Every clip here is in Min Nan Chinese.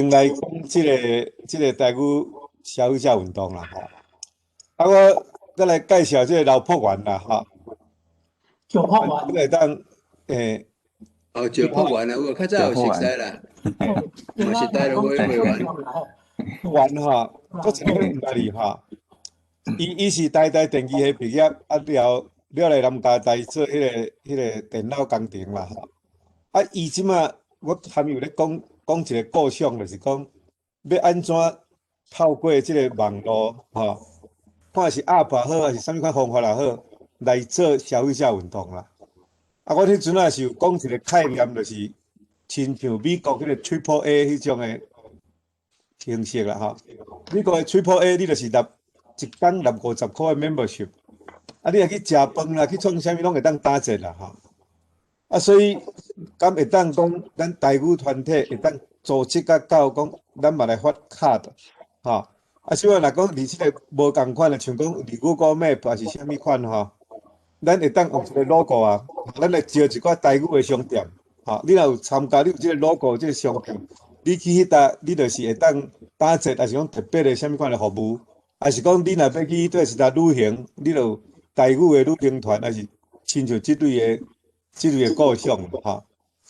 來講這個台語消費者運動啦吼。啊，我閣來介紹這個劉璞元啦吼。趙璞元。你會當欸。哦，趙璞元啊，我較早有熟似啦，嘛是大陸會會員。元吼，做一個毋捌伊吼。伊是台大電機系畢業，啊了了來南加大做彼個電腦工程啦吼。啊，伊這馬我含伊有咧講講一個構想，就是講欲按怎透過這個網路吼，看是 App 也好，還是啥物款方法也好，來做消費者運動啦。啊，我彼陣仔是有講一個概念，就是親像美國彼個 Triple A 彼種的形式啦吼。美國的 Triple A，你就是納一工納50箍的 membership，啊，你若去食飯啦，去創啥物攏會當打折啦吼。啊，所以敢會當講，咱台語團體會當組織甲到講，咱嘛來發卡的，吼。啊，所以若講佇這個無仝款的，像講佇 Google Map 還是啥物款吼，咱會當用一個 logo 啊，咱來招一寡台語的商店，吼。你若有參加，你有這個 logo 這個商店，你去彼搭，你就是會當打折，還是講特別的啥物款的服務，還是講你若欲去佗一搭旅行，你就有台語的旅行團，還是親像這類的構想吼。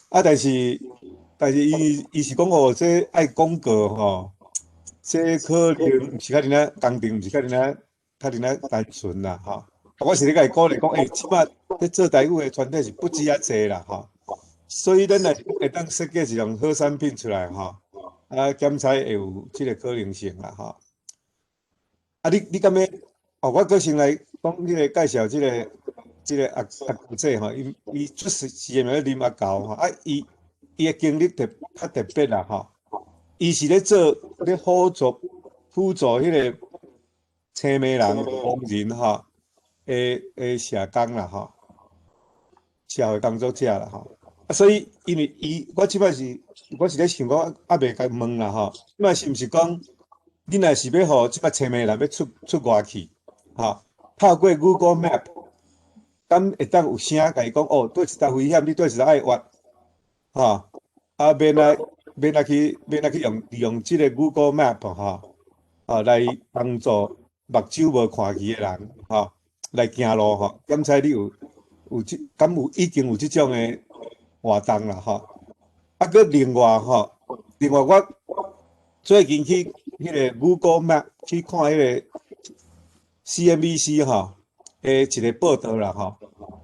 啊，但是伊是講哦，這愛廣告吼，這可能毋是較爾仔工程，毋是較爾仔較爾仔單純啦吼。我是咧共伊鼓勵講，欸，這馬咧做台語的團體是不止遐濟啦吼。所以咱若是會當設計一種好產品出來吼，啊，檢採會有這個可能性啦吼。啊，你敢欲？哦，我閣先來講彼個介紹這個阿阿姐吼，伊出世是名林阿猴吼，啊，伊的經歷較特別啦吼。伊是咧做咧輔助彼個青盲人、盲人吼的社工啦吼，社會工作者啦吼。啊，所以因為伊，我這擺是我是咧想講，猶未共問啦吼。這擺是毋是講，你若是欲予這擺青盲人欲出外去，吼，透過 Google Map，敢會當有聲共伊講哦，佗一搭危險，你佗一搭愛越，吼，啊免來去利用這個 Google Map 吼，啊來幫助目睭無看見的人，吼，來行路吼。敢猜你有這敢有已經有這種的活動啦吼。啊，閣另外吼，另外我最近去彼個 Google Map 去看彼個 CNBC 吼的一個報導啦吼。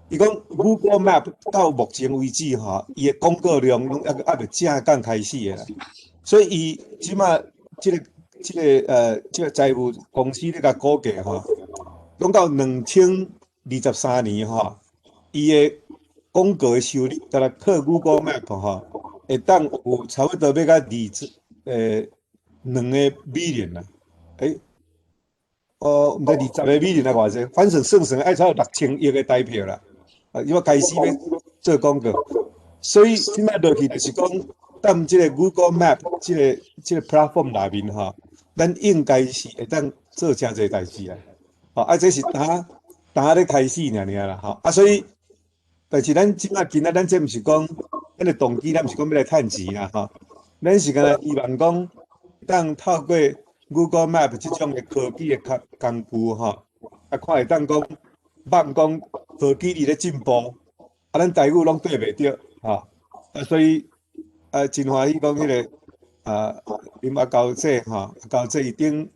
伊講 Google Map 到目前為止吼，伊的廣告量攏猶未正剛開始的啦。所以伊這馬這個財務公司咧共估計吼，講到2023年吼，伊的廣告的收入，干焦靠 Google Map 吼，會當有差不多欲到2個 billion 啦，欸，哦，毋知20個 million 啊，偌濟，反正算算愛差不多6000億的台票啦。啊，伊要開始欲做廣告，所以這擺落去就是講，踮這個 Google Map 這個 platform 內面吼，咱應該是會當做誠濟代誌啦。吼，啊，這是當當咧開始爾爾啦，吼，啊，所以，但是咱這擺今仔咱這毋是講，咱的動機，咱毋是講欲來趁錢啦，吼，咱是干焦希望講，當透過 Google Map 這種的科技的工具吼，啊，看會當講，望講科技佇咧進步，啊，咱台語攏綴袂著，吼，啊，所以啊，真歡喜講彼個啊，林阿高姐吼，阿高姐伊頂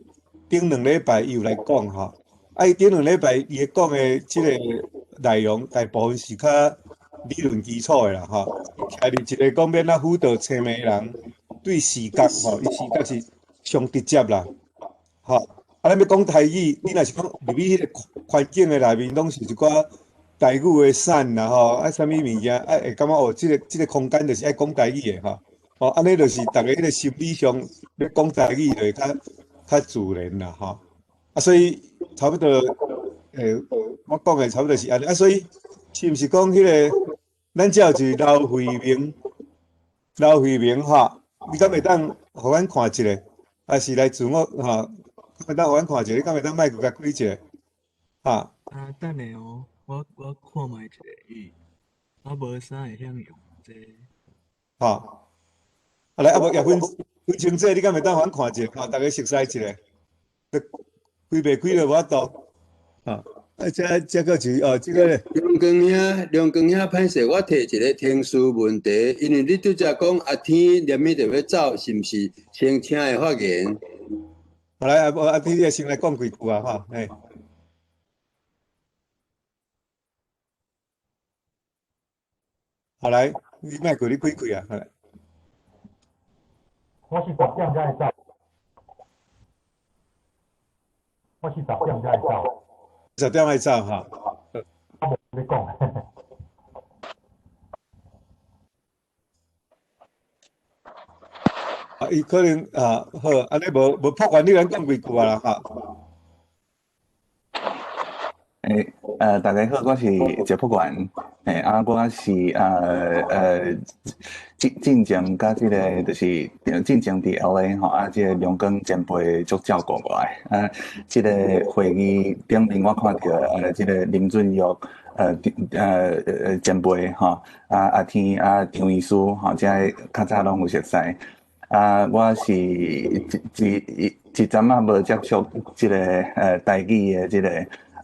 頂兩禮拜伊有來講吼，啊，伊頂兩禮拜伊講的這個內容，大部分是較理論基礎的啦，吼，徛佇一個講欲按怎輔導青盲人對視覺吼，伊視覺是上直接啦，吼，啊，咱欲講台語，你若是講入去彼個環境的內面，攏是一寡台語的線啦，吼，啊，啥物物件，啊，會感覺哦，這個空間就是愛講台語的吼，哦，按呢就是逐家彼個心理上欲講台語就會較自然啦，吼，啊，所以差不多，我講的差不多是按呢，啊，所以是毋是講彼個，咱遮有一個劉慧明，劉慧明吼，你敢會當予阮看一下，還是來自我吼，會當予阮看一下，你敢會當麥閣共開一下，哈？啊，等下哦，我看覓一下伊，我無啥會曉用這個。吼，啊來，啊無葉芬，文清姐，你敢會當反看者？吼，逐家熟似一下，開袂開就無法度。啊，啊，這這個是哦，這個咧。梁光兄，梁光兄，歹勢，我提一個程序問題，因為你拄才講阿天連咪著欲走，是毋是先請伊發言？好來，阿阿天，你先來講幾句啊，吼，嘿。好來，你莫閣你開開啊，好來。我是十點才會走。我是十點才會走。十點愛走哈。我無咧講。啊，伊可能啊，好，按呢無無破完，你咱講幾句啊啦，哈。欸，大家好，我是謝福元，欸，啊，我是進前佮這個就是進前佇 LA 吼，啊，這個梁光前輩足照顧我的，啊，這個會議頂面我看著這個林俊玉，前輩吼，啊，阿天啊，張醫師吼，這个較早攏有熟似，啊，我是一一一陣仔無接觸這個台語的這個。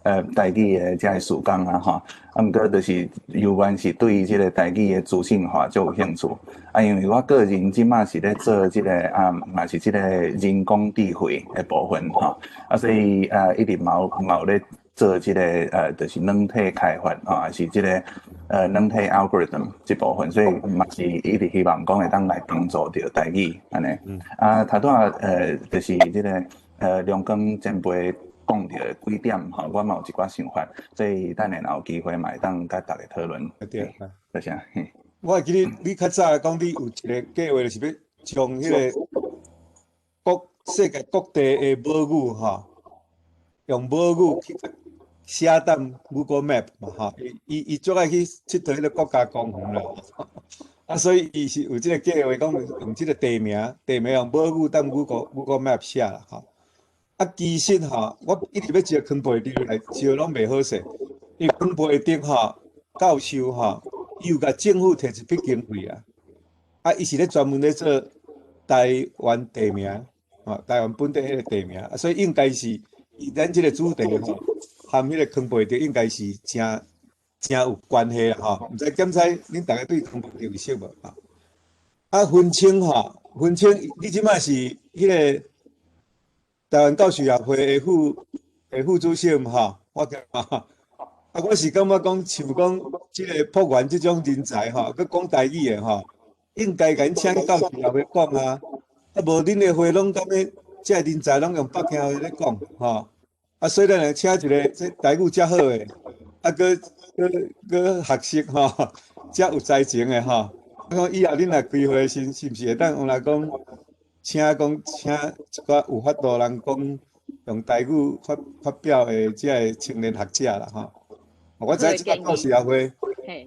台語的這个事工啊，吼，啊，毋過就是猶原是對這個台語的資訊化足有興趣。啊，因為我個人這馬是咧做這個啊，嘛是這個人工智慧的部分吼，啊，所以啊，一直嘛有咧做這個就是軟體開發吼，還是這個軟體 algorithm 這部分，所以嘛是一直希望講會當來幫助著台語按呢。啊，頭拄仔就是這個梁光前輩講著幾點吼，我嘛有一寡想法，所以等下若有機會嘛會當佮大家討論。對，多謝。我會記得你較早講你有一個計劃，就是欲將彼個各世界各地的母語吼，用母語去寫踮 Google Map 嘛吼，伊伊足愛去𨑨迌彼個國家公園啦。啊，所以伊是有這個計劃，講用這個地名，地名用母語踮 Google Map 寫啦吼。啊，其實吼，我一直欲招康培入來招攏袂好勢，因為康培德吼教授吼，伊有共政府提一筆經費啊，啊，伊是咧專門咧做台灣地名，吼，台灣本地彼個地名，啊，所以應該是咱這個主題吼，含彼個康培德應該是誠誠有關係啦吼。毋知檢采恁逐家對康培德有熟無？吼，啊，芬青吼，芬青，你這擺是彼個台灣教授協會的副主席吼，我感覺，啊，我是感覺講，像講這個朴元這種人才吼，閣講台語的吼，應該共𪜶請去教授協會講啊，啊，無恁的會攏敢欲，這个人才攏用北京話咧講吼，啊，所以咱來請一個這台語遮好的，啊，閣閣閣學識吼，遮有才情的吼，啊，講以後恁若開會時，是毋是會當用來講？請講請一寡有法度人講用台語發發表的這个青年學者啦吼。我知影這擺教授協會，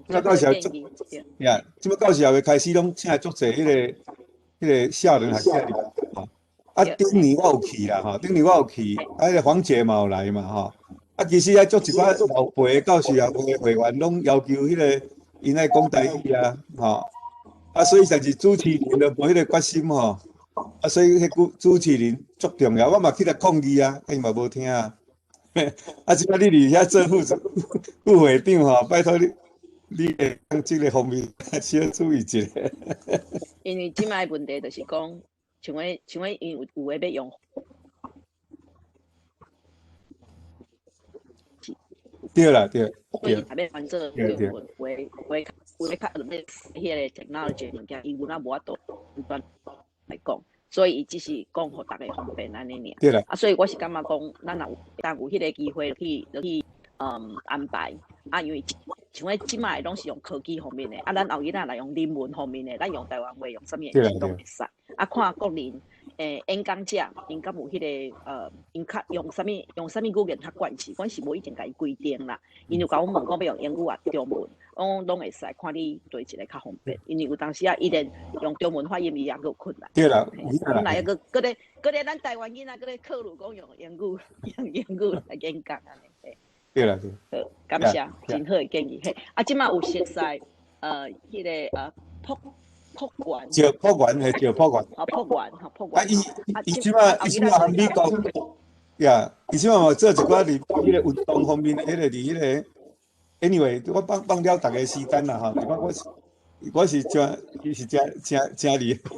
這擺教授協會，呀，這擺教授協會開始攏請足濟彼個少年學者入來吼。啊，頂年我有去啦吼，頂年我有去，啊，彼個黃姐嘛有來嘛吼。啊，其實遐足一寡老輩的教授協會會員攏要求彼個𪜶愛講台語啊，吼。啊，所以甚至主持人都無彼個決心吼。啊，所以彼句主持人足重要，我嘛起來抗議啊，伊嘛無聽啊。啊，這擺你佇遐做副會長吼，拜託你，你會當這個方面小注意一下。因為這擺問題就是講，像講𪜶有的欲用。對啦，對。所以若欲翻做中文，有的較欲彼個 technology 物件，伊有哪無法度完全來講，所以伊只是講予逐家方便按呢爾。對啦。啊，所以我是感覺講，咱若有當有彼個機會去安排啊，因為像彼這擺攏是用科技方面的，啊，咱後日仔若用人文方面的，咱用台灣話用啥物的攏會使。啊，看個人演講者，𪜶敢有彼個𪜶較用啥物語言較慣勢，阮是無一定共伊規定啦。𪜶有共阮問講欲用英語抑中文，我講攏會使，看你佗一个較方便。因為有當時啊，伊連用中文發音伊也閣有困難。對啦，本來閣閣咧閣咧，咱台灣囡仔閣咧考慮講用英語，用英語來演講按呢。對啦，對。好，感謝，真好的建議。嘿，啊，這擺有熟似彼個朴朴元，趙朴元係趙朴元。哦，朴元，吼，朴啊，元。伊伊這馬伊這馬含美國，呀，伊這馬嘛做一寡佇彼個運動方面，彼個佇彼個，anyway，我放放了逐个時間啦吼。這擺我是真，伊是真真真厲害，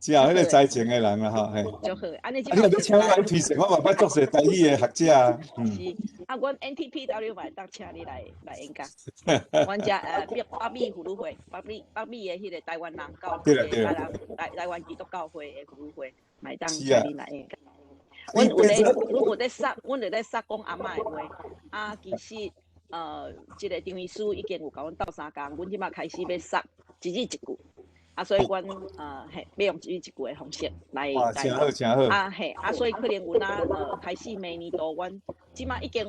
真有彼個才情的人啦吼，嘿。足好，按呢。啊，你若欲請我來推薦，我嘛捌足濟台語的學者啊。是，啊，阮 NTPW 嘛會當請你來演講。阮遮北美婦女會，北美的彼個台灣人教台灣基督教會的婦女會，嘛會當請你來演講。阮有咧，阮有咧殺，阮有咧殺講阿嬤的話。啊，其實這个張醫師已經有共阮鬥相共，阮這馬開始欲殺一字一句。啊，所以阮嘿，欲用一字一句的方式來來。真好，真好。啊嘿，啊，所以可能有哪開始明年度，阮這馬已經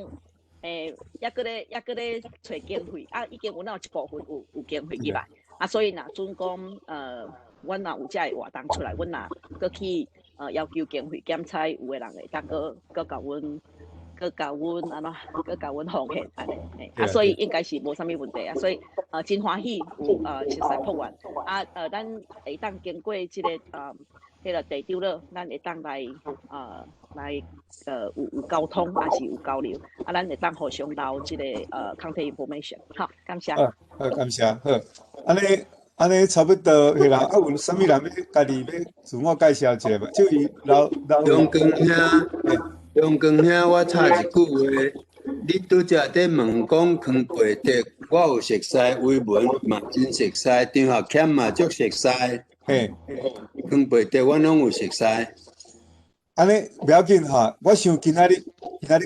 猶閣咧揣經費，啊，已經有哪有一部分有經費入來。啊，所以若準講阮若有這个活動出來，阮若閣去要求經費檢採，有的人會當閣共阮。閣共阮按怎，閣共阮奉獻按呢，嘿，啊，所以應該是無啥物問題啊，所以真歡喜有熟似朴元，啊咱會當經過這个彼个地長咯，咱會當來有溝通，抑是有交流，啊，咱會當互相留這个contact information，好，感謝。好，感謝，好，按呢按呢差不多，彼啦，啊有啥物人欲家己欲自我介紹一下無？就伊老老。張光兄。張光兄，我插一句話，你拄才佇問講康培德，我有熟似，維文嘛真熟似，張學謙嘛足熟似。嘿，康培德我攏有熟似。按呢無要緊吼，我想今仔日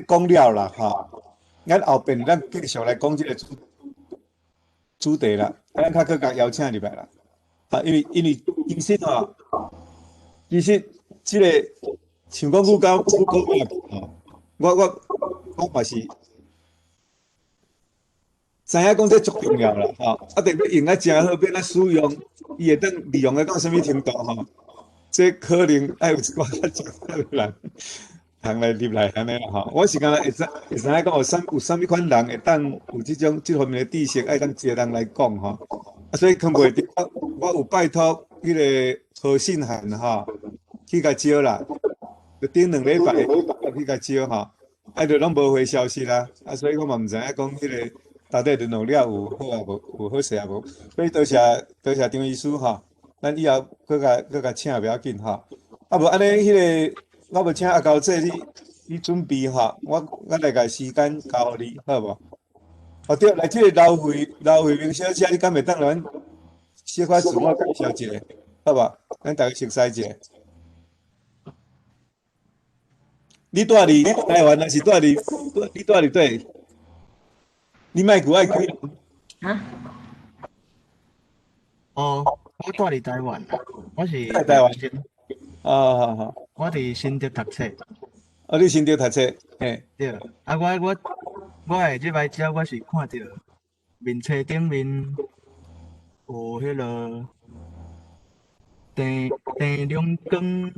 講了啦吼，咱後邊咱繼續來講這个主題啦，咱較閣共邀請入來啦。啊，因為其實吼，其實這个。像講阮講阮講吼，我嘛是知影講這足重要啦，吼，啊，特別用啊誠好，欲按怎使用，伊會當利用得到啥物程度吼？這可能愛有一寡較專業的人通來入來按呢啦吼。我是敢若會知影講有啥物款人會當有這種這方面的知識，愛當一個人來講吼。啊，所以康培德，我有拜託彼个何信涵吼去共招啦。就頂2禮拜去共招吼，啊，就攏無回消息啦，啊，所以我嘛毋知影講彼个到底聯絡了有好抑無，有好勢抑無。所以多謝多謝張醫師吼，咱以後閣共請袂要緊吼。啊無按呢，彼个我欲請阿高姐你準備吼，我來共時間交予你，好無？哦對，來這个劉慧明小姐，你敢會當來阮小可自我介紹一下，好無？咱逐个熟似一下。你住佇台灣，抑是住佇？你住佇佗？你麥閣愛開。啊？哦，我住佇台灣，我是在台灣。哦，好好。我佇新竹讀冊。哦，你新竹讀冊，嘿。對，啊，我會入來遮，我是看著面冊頂面有彼个鄭鄭良光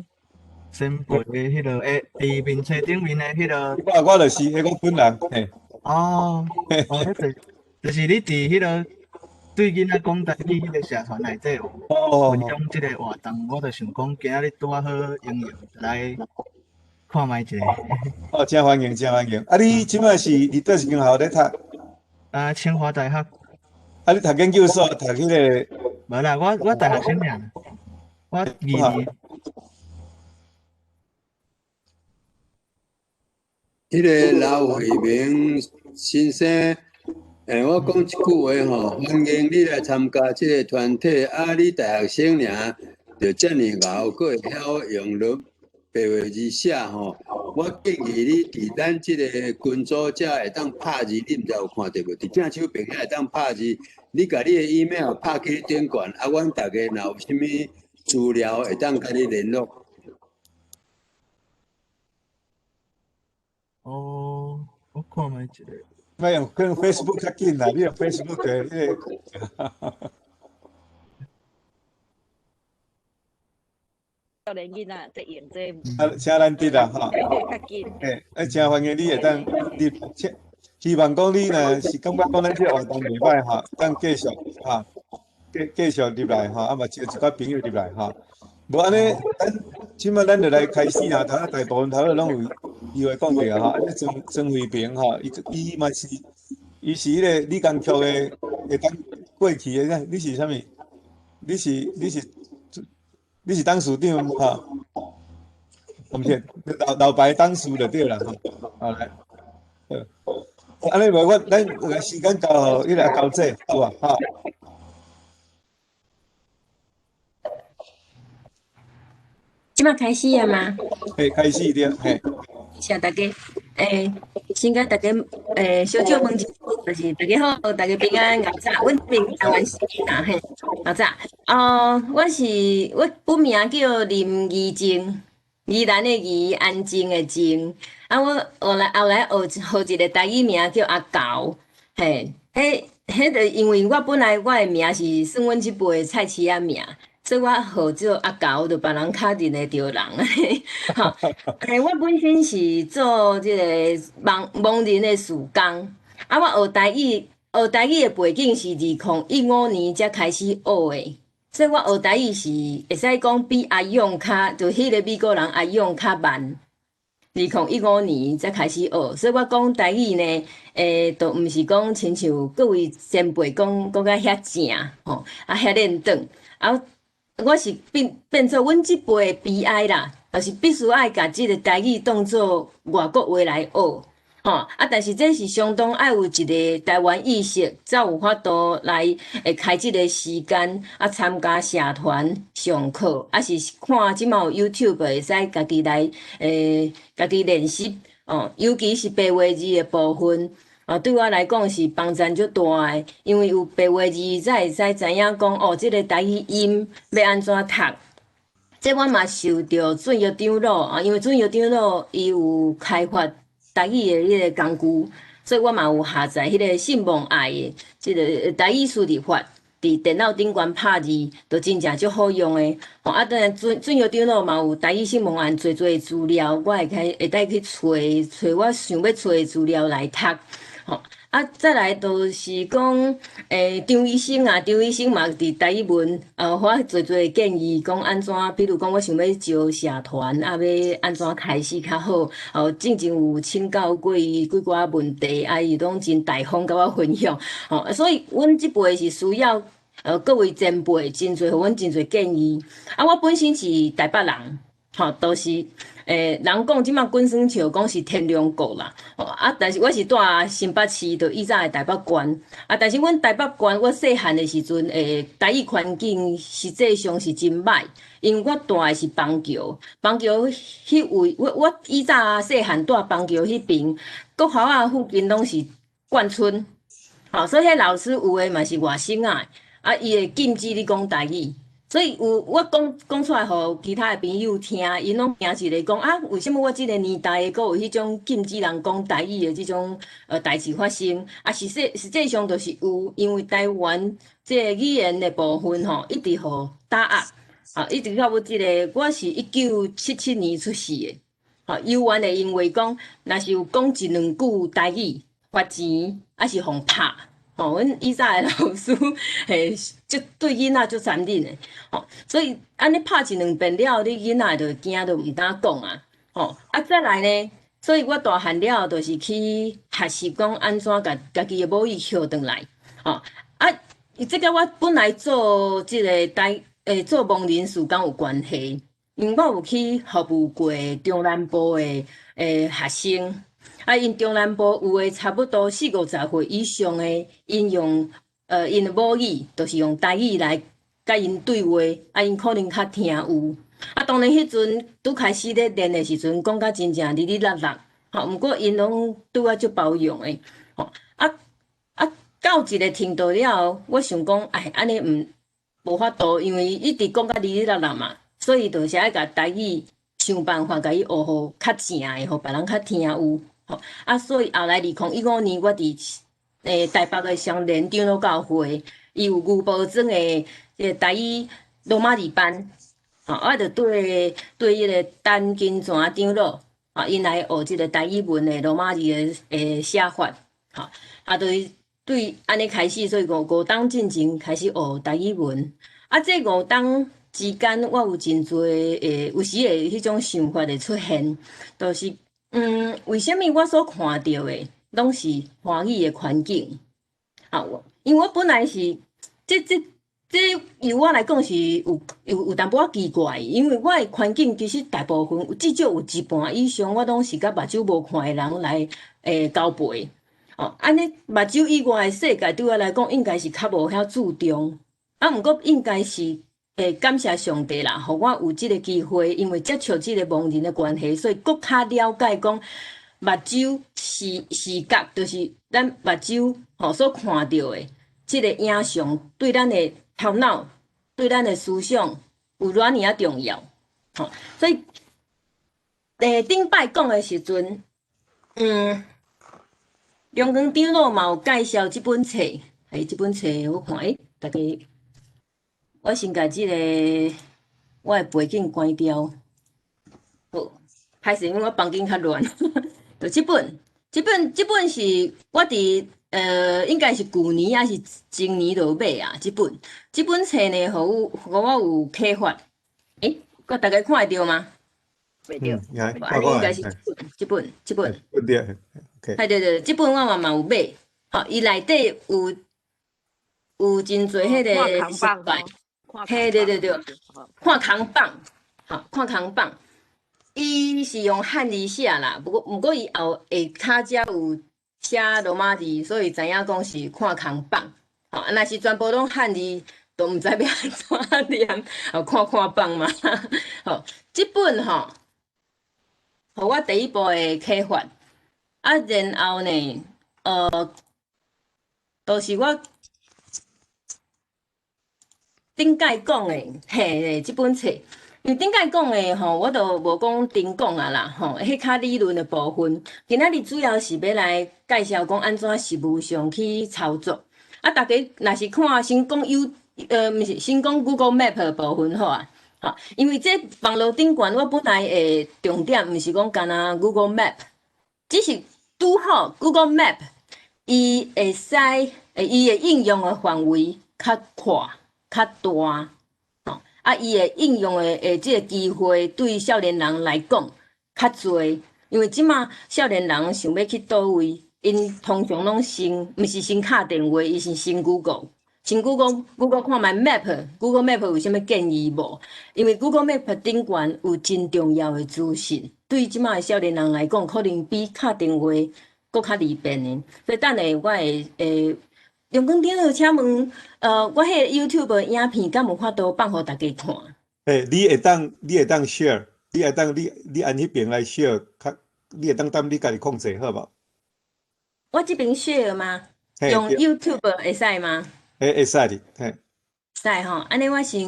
先輩的彼个，佇面冊頂面的彼个。我就是彼个本人，嘿。哦，哦，彼就是你佇彼个對囡仔講台語彼个社團內底有分享這个活動，我就想講今仔日拄仔好應用來看覓一下。哦，真歡迎，真歡迎。啊，你這擺是佇佗一間學校咧讀？啊，清華大學。啊，你讀研究所讀彼个？無啦，我大學生爾，我2年。彼个劉慧明先生，我講一句話吼，歡迎你來參加這个團體。啊，你大學生爾，就遮爾𠢕，閣會曉用落白話字寫吼。我建議你佇咱這个群組遮會當拍字，你毋知有看著無？佇正手邊遐會當拍字，你共你的 email 拍去頂懸，啊，阮逐个若有啥物資料會當共你聯絡。哦，我看覓一下。莫用用 Facebook 較緊啦，你用 Facebook 的彼个。少年囡仔在用這。啊，請難得啦，吼。較緊。欸，啊，誠歡迎你會當入，希望講你若是感覺講咱這个活動袂䆀吼，當繼續吼。繼續入來吼，啊嘛招一寡朋友入來吼。無按呢，咱這擺咱就來開始啦。頭仔大部分頭仔攏有機會講著啊吼。按呢莊莊惠平吼，伊伊嘛是，伊是彼個李江曲的會當過去的，你是啥物？你是董事長吼？毋是，老老牌董事就對啦吼。好來，好，按呢無我咱有個時間交予彼個阿高姐，好無？吼。這擺開始啊嗎？嘿，開始對，嘿。謝謝大家，先共大家，小少問一下，就是大家好，大家平安，牛早，阮這邊台灣時間啦，嘿，牛早。哦，我是我本名叫林怡靜，宜蘭的宜，安靜的靜。啊，我後來學學一個台語名叫阿猴，嘿，彼彼就因為我本來我的名是算阮這輩菜市仔名。所以我號做阿猴，就別人較認會著人。吼，我本身是做這個盲盲人的事工，啊，我學台語，學台語的背景是2015年才開始學的，所以我學台語是會使講比阿勇較，就彼個美國人阿勇較慢。2015年才開始學，所以我講台語呢，就毋是講親像各位前輩講講甲遐正，吼，啊遐輪轉，啊。我是變變做阮這輩的悲哀啦，就是必須愛共這個台語當做外國話來學，吼啊！但是這是相當愛有一個台灣意識，才有法度來會開這個時間啊，參加社團上課，啊是看這馬有 YouTube 會使家己來家己練習哦，尤其是白話字的部分。啊，對我來講是幫助足大的，因為有白話字才會使知影講哦，這個台語音欲按怎讀。這我嘛受著俊玉長老啊，因為俊玉長老伊有開發台語的彼個工具，所以我嘛有下載彼個信望愛的這個台語輸入法，佇電腦頂懸拍字，就真正足好用的。吼啊，當然俊俊玉長老嘛有台語信望愛濟濟資料，我會開會當去揣揣我想欲揣的資料來讀。吼啊，再來就是講，張醫生啊，張醫生嘛佇台語文，予我濟濟建議，講按怎，比如講我想欲招社團，啊，欲按怎開始較好。哦，進前有請教過伊幾寡問題，啊，伊攏真大方共我分享。吼，所以阮這輩是需要，各位前輩真濟，予阮真濟建議。啊，我本身是台北人，吼，都是。人講這馬滾耍笑講是天龍國啦，吼啊！但是我是住新北市，就以早的台北縣啊。但是阮台北縣，我細漢的時陣，台語環境實際上是真歹，因為我住的是板橋，板橋彼位，我以早細漢住板橋彼邊，國校仔附近攏是眷村，吼，所以彼老師有的嘛是外省仔，啊，伊會禁止你講台語。所以有我講講出來，予其他的朋友聽，𪜶攏驚一个講啊，為啥物我這個年代閣有彼種禁止人講台語的這種代誌發生？啊，實際上就是有，因為台灣這個語言的部分吼，一直予打壓，啊，一直到尾這個，我是1977年出世的，吼，猶原會因為講，若是有講一兩句台語，罰錢，抑是予拍。吼，阮以早的老師，嘿，足對囡仔足殘忍的，吼，所以按呢拍一兩遍了後，你囡仔就會驚，就毋敢講啊，吼，啊再來呢，所以我大漢了後，就是去學習講按怎共家己的母語拾轉來，吼，啊，這个我本來做這个台，做盲人事工有關係，因為我有去服務過中南部的學生。啊，𪜶中南部有的差不多四五十歲以上的，𪜶用𪜶的母語，就是用台語來佮𪜶對話，啊，𪜶可能較聽有。啊，當然彼陣拄開始咧練的時陣，講甲真正哩哩落落，吼，毋過𪜶攏對我足包容的，吼。啊啊，到一个程度了後，我想講，哎，按呢毋無法度，因為一直講甲哩哩落落嘛，所以就是愛共台語想辦法共伊學予較正的，予別人較聽有。吼啊，所以後來2015年，我佇台北的雙連長老教會，伊有牛埔莊的這个台語羅馬字班，吼，我就對對彼个陳金泉長老，啊，𪜶來學這个台語文的羅馬字的寫法，吼，啊，就是對按呢開始，所以五冬進前開始學台語文。啊，這五冬之間，我有真濟有時會彼種想法會出現，就是為啥物我所看著的攏是華語的環境？啊，因為我本來是，這由我來講是有淡薄仔奇怪，因為我的環境其實大部分至少有一半以上，我攏是佮目睭無看的人來交陪。哦，按呢目睭以外的世界對我來講應該是較無遐注重。啊，毋過應該是感謝上帝啦，予我有這个機會，因為接觸這个盲人的關係，所以閣較了解講目睭視覺，就是咱目睭吼所看著的這个影像，對咱的頭腦、對咱的思想有偌爾仔重要。吼，所以頂擺講的時陣，梁光長老嘛有介紹這本冊，這本冊我看，大家，我先共這个我的背景關掉。好，歹勢，因為我房間較亂。就這本，這本是我佇應該是舊年抑是前年就買啊。這本冊呢，予我有啟發。閣大家看會著嗎？袂著。按呢應該是這本，這本。對。對對對，這本我嘛有買，吼，伊內底有真濟彼个失敗，嘿，對對對，看扛棒，吼，看扛棒，伊是用漢字寫啦，不過伊後下跤遮有寫羅馬字，所以知影講是看扛棒，吼，啊，若是全部攏漢字，都毋知欲按怎念，哦，看看棒嘛，吼，這本吼，予我第一步的啟發。啊，然後呢，就是我頂擺講的，嘿，嘿，這本冊，因為頂擺講的吼，我就無講頂講啊啦，吼，彼較理論的部分，今仔日主要是欲來介紹講按怎實務上去操作。啊，大家若是看先講有，毋是先講 Google Map 的部分好啊，吼，因為這網路頂懸，我本來的重點毋是講干焦 Google Map，只是拄好 Google Map 伊會使，伊的應用的範圍較闊、較大，吼，啊，伊的應用的這个機會對少年人來講較濟，因為這馬少年人想欲去佗位，𪜶通常攏先，毋是先敲電話，伊是先 Google，先 Google，Google 看覓 Map，Google Map 有啥物建議無？因為 Google Map 頂懸有真重要的資訊，對這馬的少年人來講，可能比敲電話閣較利便的。所以等下我會梁光長老，請問，我彼個 YouTube 的影片敢有法度放予大家看？欸，你會當 share，你會當你按彼邊來 share，較你會當當你家己控制好無？我這邊 share 嗎？用 YouTube 會使嗎？會會使的，嘿。使吼，按呢我先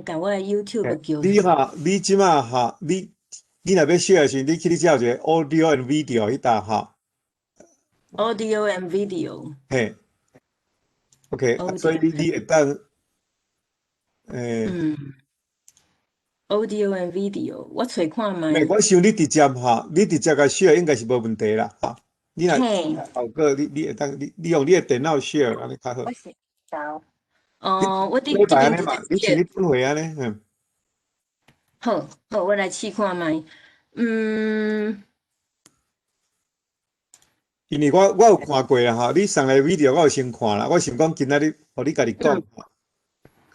共我的 YouTube 叫。你哈，你這馬哈，你若欲 share 的時，你去你遮有一个 audio and video 彼搭哈。 Audio and video。嘿。OK，所以你會當，Audio and video，我揣看覓。我想你直接哈，你直接共 share 應該是無問題啦，哈。你若後個你會當你用你的電腦 share 按呢較好。哦，我佇這邊你是咧分會按呢？嗯。好，好，我來試看覓。因為我有看過啊，吼，你送來 video 我有先看啦，我想講今仔日予你家己講。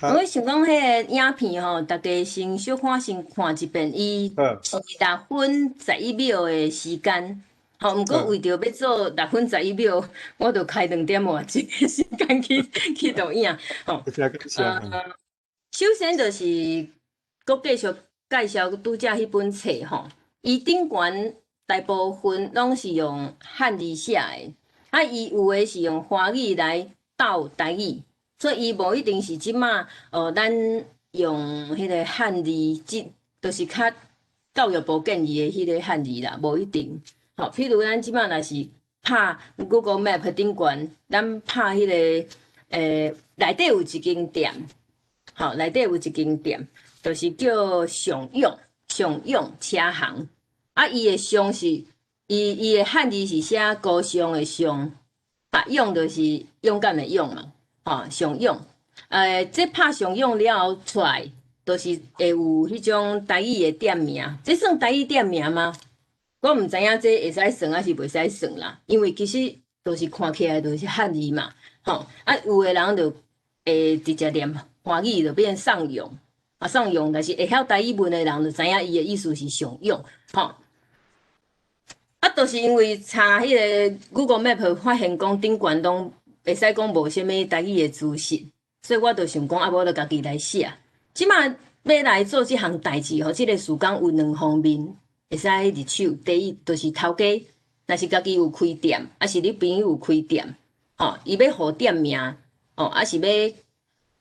我想講彼个影片吼，大家先小可先看一遍，伊是6分11秒的時間。吼，毋過為著欲做6分11秒，我就開2點外鐘的時間去錄影。吼，首先就是閣繼續介紹拄才彼本冊吼，伊頂懸大部分攏是用漢字寫的，啊，伊有的是用華語來鬥台語，所以伊無一定是這馬咱用彼个漢字，這就是較教育部建議的彼个漢字啦，無一定。吼，譬如咱這馬若是拍 Google Map 頂懸，咱拍彼个內底有一間店，吼，內底有一間店，就是叫上勇上勇車行。啊，伊的上是，伊的漢字是寫高尚的尚，啊，勇就是勇敢的勇嘛，吼，尚勇。這拍尚勇了後出來，就是會有彼種台語的店名。這算台語店名嗎？我毋知影這會使算還是袂使算啦，因為其實就是看起來就是漢字嘛，吼。啊，有的人就會直接念華語就變上勇，啊，上勇，但是會曉台語文的人就知影伊的意思是尚勇，吼。啊，就是因為查彼個 Google Map 發現講頂懸攏會使講無啥物台語的資訊，所以我就想講啊，無就家己來寫。這馬欲來做這項代誌吼，這個時間有兩方面會使入手。第一，就是頭家若是家己有開店，抑是你朋友有開店，吼，伊欲號店名，吼，抑是欲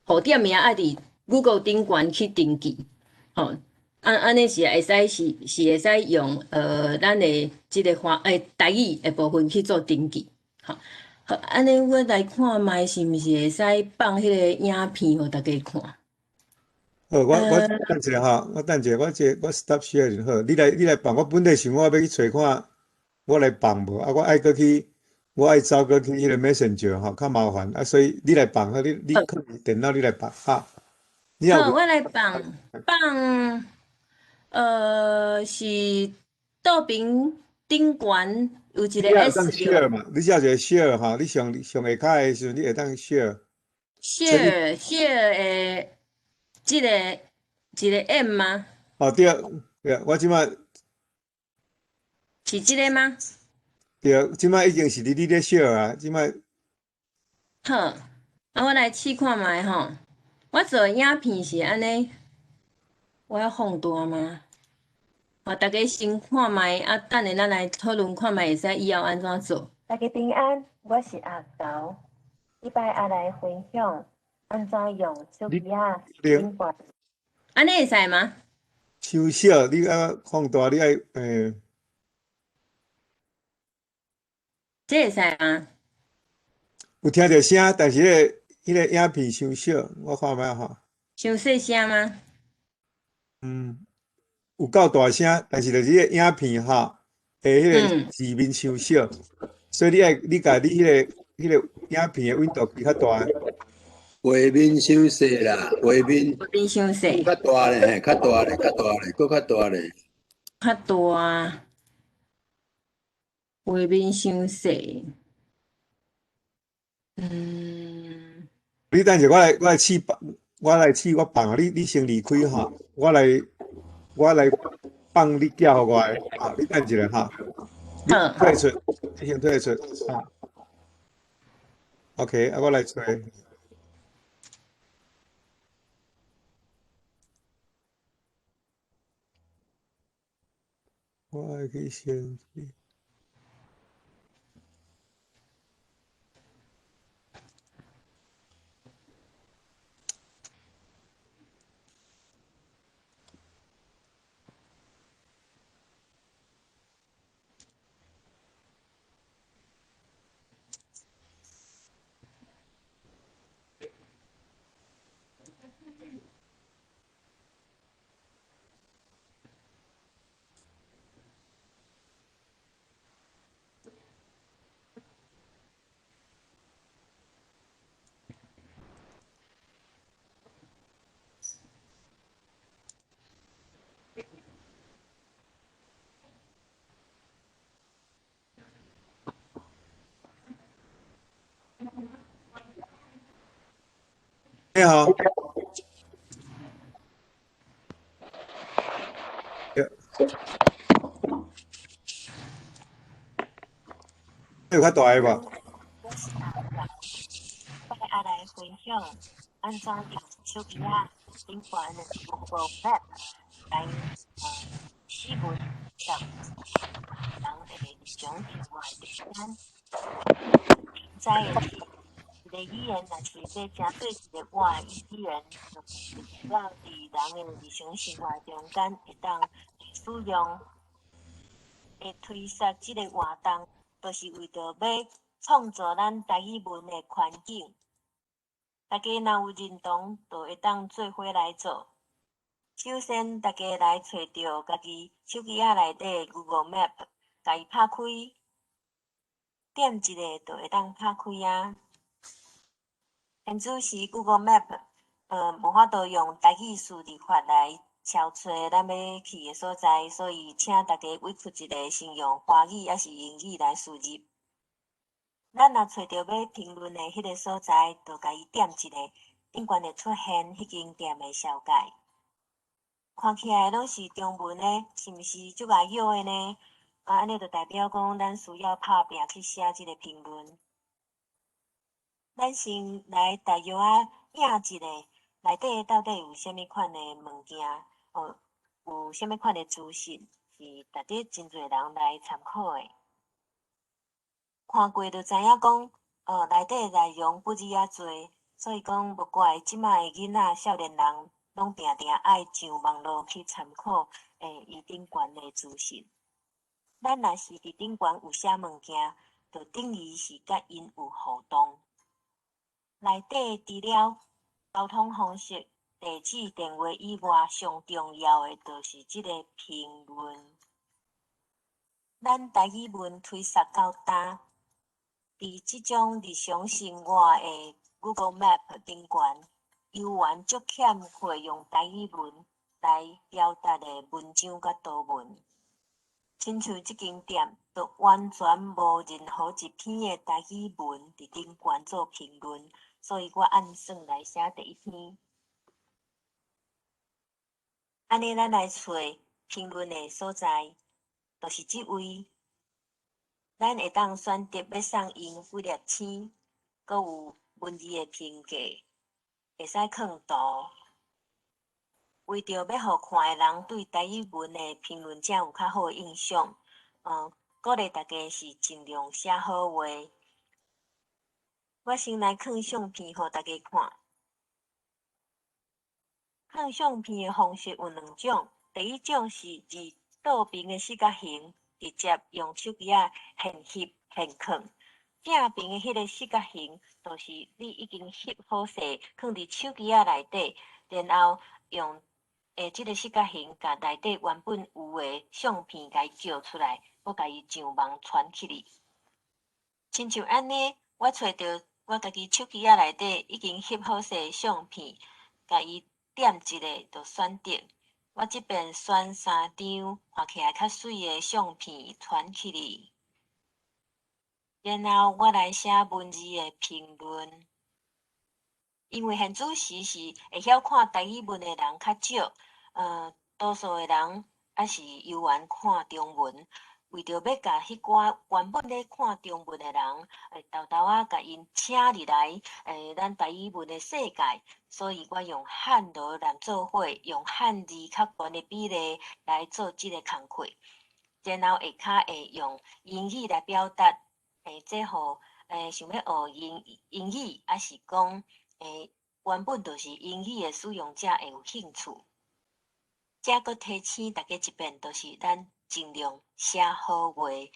號店名愛佇 Google 頂懸去登記，吼。按按呢是會使是會使用咱的這个華台語的部分去做登記，吼。好，按呢我來看覓是毋是會使放彼个影片予大家看。好，我等一下哈，我等一下，我這我 stop share 就好。你來放，我本來想我欲去揣看，我來放無啊？我愛閣去，我愛走閣去彼个 Messenger 吼，較麻煩啊，所以你來放好，你開電腦你來放哈。好，我來放放。是倒爿頂懸有一个 S。你會當 share 嘛？你只要一个 share 吼，你上上下跤的時陣，你會當 share。 share share 的這个一个 M 嗎？哦對對，我這擺是這个嗎？對，這擺已經是你咧 share 啊，這擺。好，啊，我來試看覓吼。我做的影片是按呢。我要放大嗎？好，大家先看覓，啊，等下咱來討論看覓會使以後按怎做。大家平安，我是阿猴，這擺愛來分享按怎用手機仔頂懸。按呢會使嗎？傷小，你愛放大，你愛。這會使嗎？有聽著聲，但是彼个影片傷小，我看覓吼。傷細聲嗎？嗯，有夠大聲，但是就是彼个影片吼，的彼个字面傷小，所以你愛你共你彼个影片的溫度開較大。畫面傷細啦，畫面。畫面傷細。較大咧，嘿，較大咧，較大咧，閣較大咧。較大，畫面傷細。嗯。你等下，我來試。我來試，我放你，你先離開吼。我來放你寄予我的，啊，你等一下哈。你退出，你先退出，啊。OK，啊，我來揣。我愛去先。你好。有較大个無？我是阿猴，我愛來分享按怎用手機仔頂懸的 Google Map 來試問上人的日常生活的中間。知的是，一个語言若是欲成做一个活的語言，就需要佇人的日常生活中間會當使用。會推設這个活動，就是為著欲創造咱台語文的環境。大家若有認同，就會當做伙來做。首先，大家來揣著家己手機仔內底 Google Map，共伊拍開。點一下就會當拍開啊。現此時 Google Map，無法度用台語輸入法來搜揣咱欲去的所在，所以請大家委屈一下，先用華語抑是英語來輸入。咱若揣著欲評論的彼个所在，就共伊點一下，頂懸會出現彼間店的紹介。看起來攏是中文的，是毋是足礙藥的呢？啊，按呢就代表講，咱需要拍拚去寫這個評論。咱先來大約仔影一下，內底到底有啥物款的物件？哦，有啥物款的資訊是值得真濟人來參考的。看過就知影講，哦，內底內容不止遐濟，所以講無怪這擺的囡仔、少年人攏定定愛上網路去參考，伊頂懸的資訊。咱若是佇頂懸有寫物件，就等於是佮𪜶有互動。內底除了交通方式、地址、電話以外，上重要的就是這个評論。咱台語文推捒到今，佇這種日常生活的 Google Map 頂懸，猶原足欠缺用台語文來表達的文章佮圖文。親像這間店，就完全無任何一篇的台語文佇頂懸做評論，所以我按算來寫第一篇。按呢，咱來揣評論的所在，就是這位。咱會當選擇欲送𪜶幾粒星，閣有文字的評價，會使囥圖。為著欲予看的人對台語文的評論者有較好的印象，鼓勵大家是盡量寫好話。我先來囥相片予大家看。囥相片的方式有兩種，第一種是佇倒爿的四角形，直接用手機仔現翕現囥。正爿的彼个四角形，就是你已經翕好勢，囥佇手機仔內底，然後用這个四角形，共內底原本有的相片共伊叫出來，閣共伊上網傳起去。親像按呢，我揣著我家己手機仔內底已經翕好勢的相片，共伊點一下就選擇。我這邊選三張看起來較媠的相片傳起去。然後我來寫文字的評論。因為現此時是會曉看台語文的人較少，多數的人猶是猶原看中文。為著欲共彼寡原本咧看中文的人，會沓沓仔共𪜶請入來，咱台語文的世界，所以我用漢羅南做伙，用漢字較懸的比例來做這个工課，然後下跤會用英語來表達，這予想欲學英語，抑是講原本就是英語的使用者會有興趣。這閣提醒大家一遍，就是咱盡量寫好話，予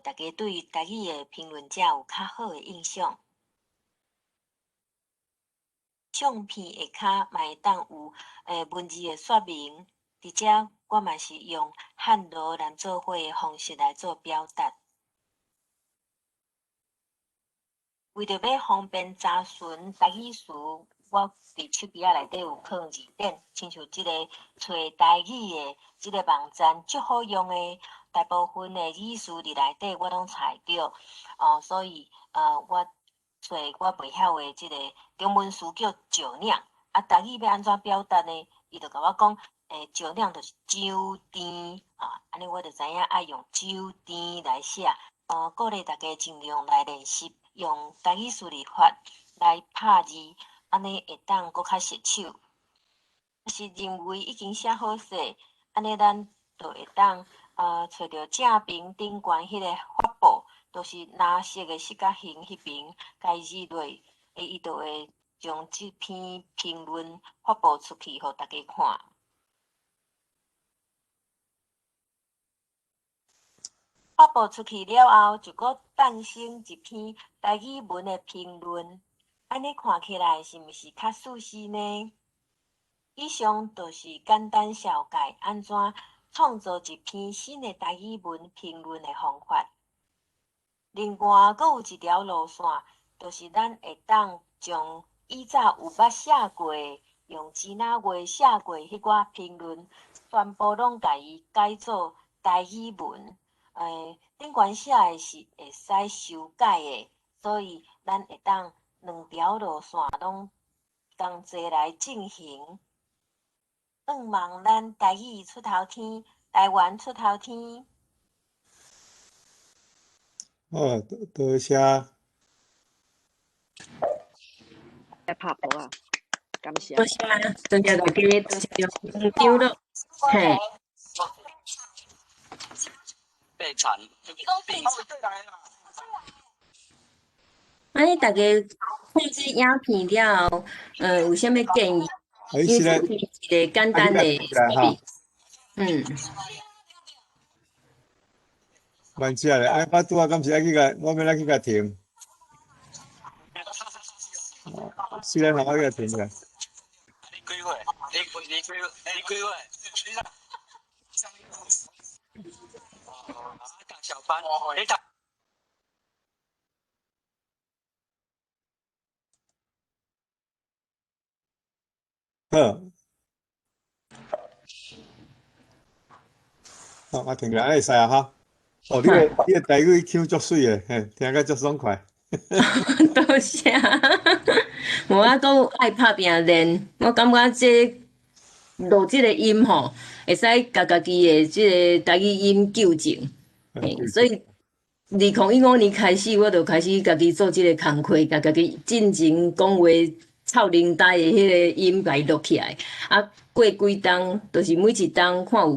大家對台語的評論者有較好的印象。相片下跤嘛會當有文字的說明，佇遮我嘛是用漢羅南做伙的方式來做表達。為著欲方便查詢台語詞，我佇手機仔內底有囥字典，親像這个揣台語的這个網站足好用的，大部分的語詞佇內底我攏查會著，哦，所以我揣我袂曉的這个中文詞叫石嶺，啊，台語欲按怎表達呢？伊就共我講，石嶺就是酒店，啊，按呢我就知影愛用酒店來寫。鼓勵大家盡量來練習用台語輸入法來拍字，按呢會當閣較順手。是認為已經寫好勢，按呢咱就會當揣著正爿頂懸彼个發布，就是藍色的四角形彼爿，共伊入落，伊就會將這篇評論發布出去，予大家看。發布出去了後，就閣誕生一篇台語文的評論。按呢看起來是毋是較舒適呢？以上就是簡單紹介按怎創造一篇新的台語文評論的方法。另外，閣有一條路線，就是咱會當將以早有捌寫過的，用支那話寫過彼寡評論，全部攏共伊改做台語文。頂懸寫的是會使修改的，所以咱會當兩條路線攏仝齊來進行。向望咱台語出頭天，台灣出頭天。好，多謝。來拍波啊！感謝。多謝，多謝大家，多謝張長老。嘿。被慘。按呢，大家看這影片了後，有啥物建議？因為這是一個簡單的設備。嗯。蠻正的，哎，我拄仔敢是愛去共，我欲來去共停。雖然我去共停起來。你幾歲？你幾歲？你幾歲？讀小班，你讀。好。好，我停起來，會使啊哈。哦，你个台語腔足媠的，嘿，聽甲足爽快。多謝。無我閣愛拍拚練，我感覺這錄這个音吼，會使共家己的這个台語音糾正。嘿，所以2015年開始，我就開始家己做這个工課，共家己進前講話臭奶呆的彼个音，共伊錄起來。啊，過幾冬，就是每一冬看有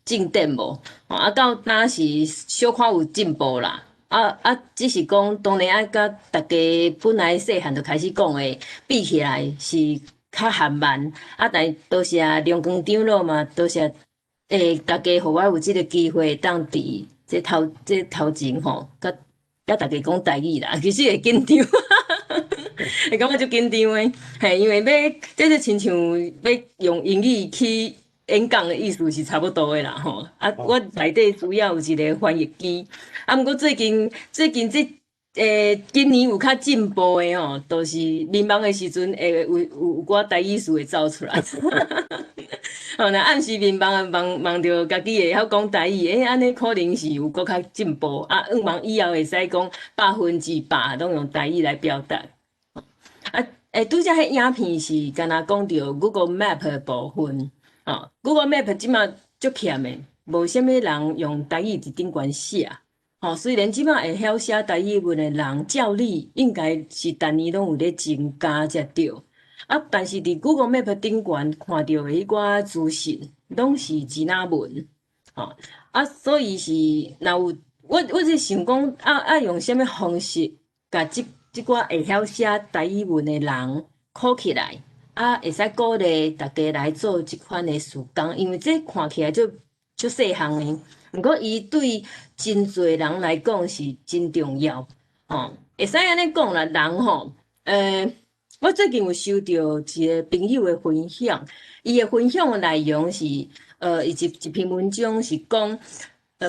進展無？啊，到今是小可有進步啦。啊，只是講當然愛佮大家本來細漢就開始講的比起來是較緩慢。啊，但多謝梁光長老嘛，多謝大家予我有這个機會，當佇這頭前吼，佮大家講台語啦，其實會緊張，會感覺足緊張的，嘿，因為欲這就親像欲用英語去演講的意思是差不多的啦，吼。啊，我內底需要有一个翻譯機，啊，毋過最近這今年有較進步的吼，就是眠夢的時陣會有寡台語詞會走出來。吼，若暗時眠夢夢夢著家己會曉講台語，按呢可能是有閣較進步。啊，向望以後會使講100%攏用台語來表達。啊，拄才彼影片是敢若講著 Google Map 的部分。吼，Google Map 這馬足欠的，無啥物人用台語佇頂懸寫。吼，雖然這馬會曉寫台語文的人，照理應該是逐年攏有咧增加才對。啊，但是佇 Google Map 頂懸看著的彼寡資訊，攏是支那文。吼，啊，所以是若有我是想講，啊啊用啥物方式，共這寡會曉寫台語文的人考起來，啊，會使鼓勵大家來做這款的事工，因為這看起來足細項的，毋過伊對真濟人來講是真重要，吼，會使按呢講啦，人吼，我最近有收著一个朋友的分享，伊的分享的內容是，伊一篇文章是講，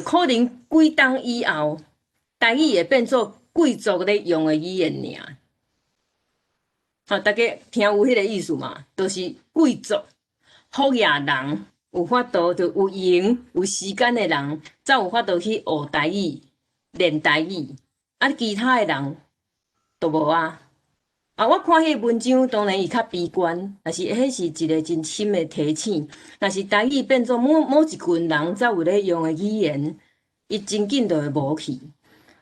可能幾冬以後，台語會變做貴族咧用的語言爾。吼，大家聽有彼个意思嘛？就是貴族、好額人有法度，就有閒有時間的人，才有法度去學台語、練台語。啊，其他的人都無啊。啊，我看彼个文章，當然伊較悲觀，但是彼是一个真深的提醒。若是台語變做某一群人才有咧用的語言，伊真緊就會無去。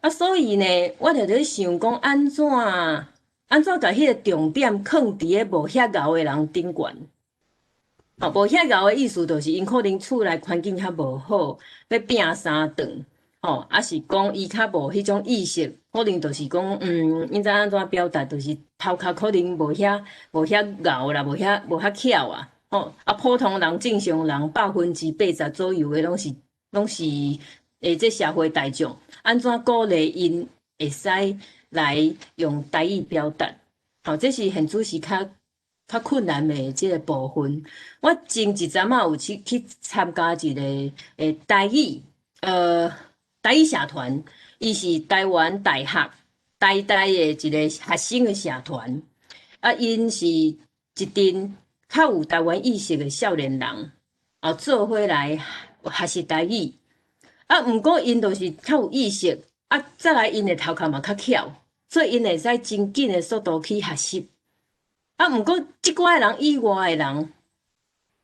啊，所以呢，我就咧想講，按怎共彼个重點囥佇个無遐𠢕的人頂懸？吼，無遐𠢕的意思，就是𪜶可能厝內環境較無好，欲拚三頓，吼，抑是講伊較無彼種意識，可能就是講，𪜶知按怎表達，就是頭殼可能無遐𠢕啦，無遐巧啊，吼，啊，普通人、正常人80%左右的攏是這社會大眾，按怎鼓勵𪜶會使來用台語表達？吼，這是現主時較困難的這个部分。我前一陣仔有去參加一个台語，台語社團，伊是台灣大學台大的一个學生的社團，啊，𪜶是一陣較有台灣意識的少年人，啊，做伙來學習台語。啊，毋過𪜶就是較有意識，啊，再來𪜶的頭殼嘛較巧，所以𪜶會使真緊的速度去學習。啊，毋過這寡的人以外的人，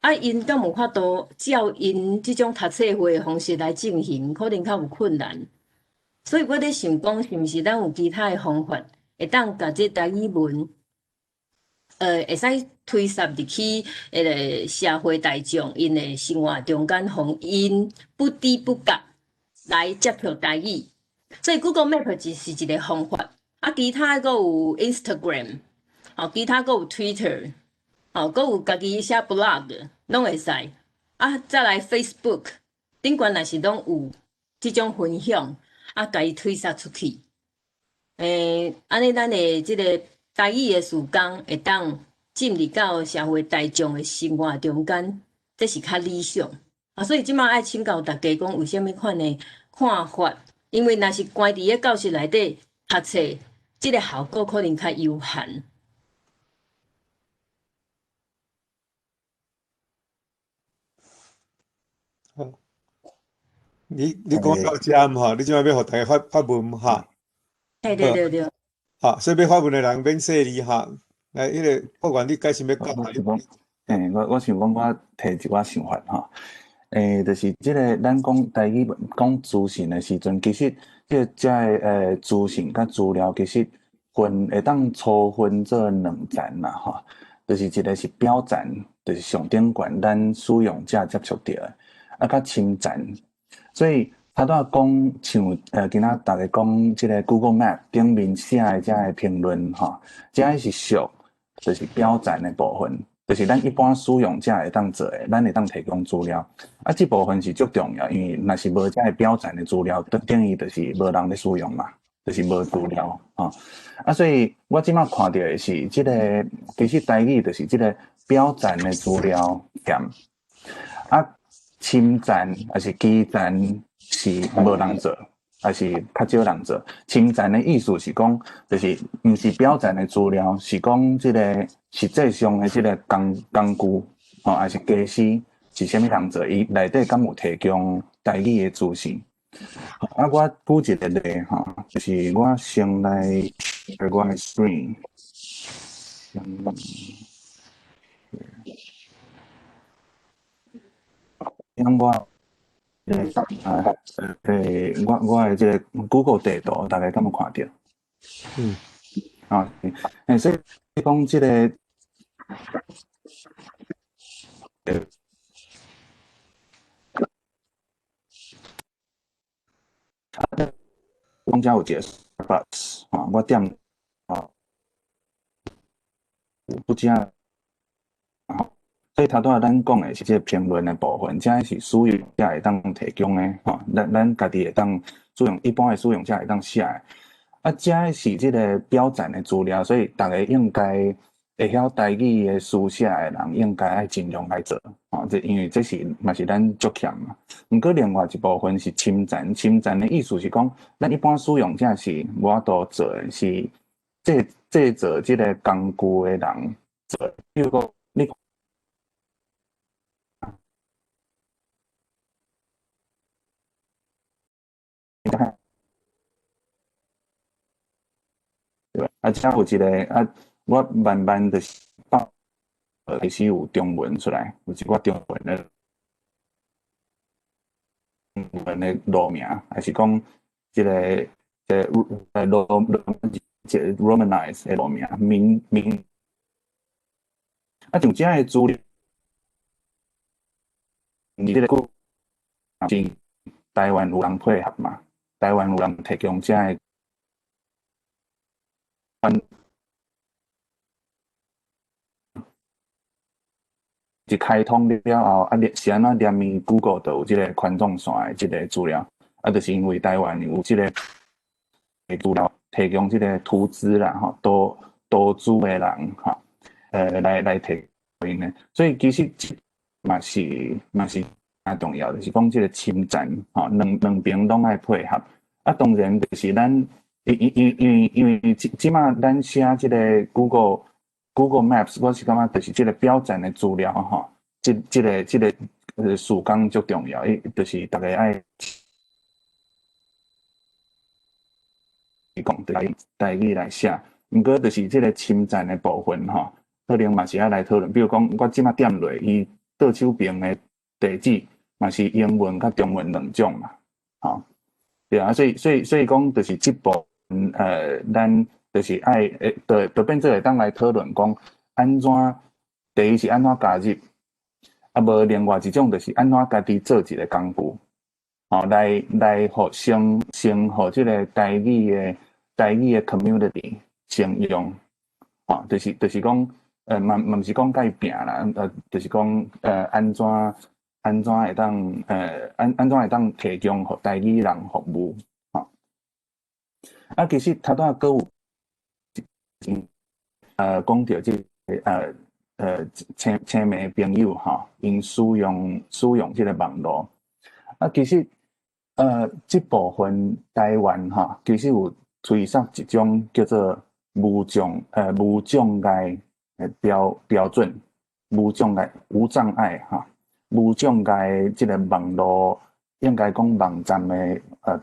啊，𪜶敢有法度照𪜶這種讀冊會的方式來進行，可能較有困難。所以我咧想講，是毋是咱有其他的方法，會當共這台語文，會使推捒入去彼个社會大眾𪜶的生活中間，予𪜶不知不覺來接觸台語。所以 Google Map 只是一個方法，啊，其他閣有 Instagram，哦，其他閣有 Twitter，哦，閣有家己寫 blog，攏會使。啊，再來 Facebook，頂懸若是攏有這種分享，啊，共伊推捒出去。按呢，咱的這个台語的事工會當進入到社會大眾的生活中間，這是較理想。啊，所以這馬愛請教大家講，有啥物款的看法？因為若是關佇咧教室內底讀冊，這个效果可能較有限。好，你講到遮毋吼？你這馬欲予大家發發問哈？對對對對。好，所以欲發問的人免細膩哈。來，彼个不管你開始欲講。我想講，我提一寡想法吼。就是這个咱講台語講資訊的時陣，其實這個遮个資訊佮資料，其實分會當粗分做兩層啦吼。就是一个是表層，就是上頂懸咱使用者接觸著的，啊，較深層。所以頭拄仔講像今仔逐家講這个 Google Map 頂面寫的遮个評論吼，這个是屬就是表層的部分。就是咱一般使用者會當做的，咱會當提供資料。啊，這部分是足重要，因為若是無遮个表層的資料，等於就是無人咧使用嘛，就是無資料吼。啊，所以我這馬看著的是這个，其實台語就是這个表層的資料欠，啊，深層抑是基層是無人做，抑是較少人做。深層的意思是講，就是毋是表層的資料，是講這个實際上的這个工具，吼，抑是家私是啥物人做？伊內底敢有提供台語的資訊？啊，我舉一個例吼，就是我先來我的 screen，先，我啊，我的這个 Google 地圖，大家敢有看著？嗯。啊，所以講這个，講遮有一个 bus 啊，我點啊，不止啊，所以頭拄仔咱講的是這個評論的部分，這是使用者會當提供的吼，咱家己會當使用，一般的使用者會當寫的。啊，這是這个表層的資料，所以逐家應該會曉台語的書寫的人，應該愛盡量來做，吼，這因為這是嘛是咱足欠嘛。毋過另外一部分是深層，深層的意思是講，咱一般使用者是無法度做的，是製造這个工具的人做。比如講，你看。對吧？啊，遮有一个啊，我慢慢就是放開始有中文出來，有一寡中文的路名，還是講這个這个路這個 Romanize 的路名，名名啊，像這个資料，你這个是台灣有人配合嘛？台灣有人提供這个。一開通了後，啊，是按怎連伊 Google 就有這个環狀線的這个資料，啊，就是因為台灣有這个資料提供這个圖資啦，吼，投資的人吼，來提供的，所以其實嘛是重要，就是講這個深層吼，兩邊攏愛配合。啊，當然就是咱因為這馬咱寫這個 Google Maps，我是感覺就是這個表層的資料吼，這個時間足重要，伊就是逐家愛講台語來寫，毋過就是這個深層的部分吼，可能嘛是愛來討論。比如講，我這馬點落，伊倒手邊的地址嘛是英文佮中文兩種嘛，吼，對啊，所以講就是這部分，咱就是愛，就變做會當來討論講，按怎第一是按怎加入，啊無另外一種就是按怎家己做一個工具，吼，來予先予這個台語的 community 先用，吼，就是講，嘛毋是講共伊拚啦，就是講，按怎會當提供予台語人服務，吼。啊，其實頭拄仔閣有，講著這個，青年朋友吼，𪜶使用這個網路，啊，其實，這部分台灣吼，其實有推捒一種叫做無障礙的標準，無障礙哈，無障礙這個網路應該講網站的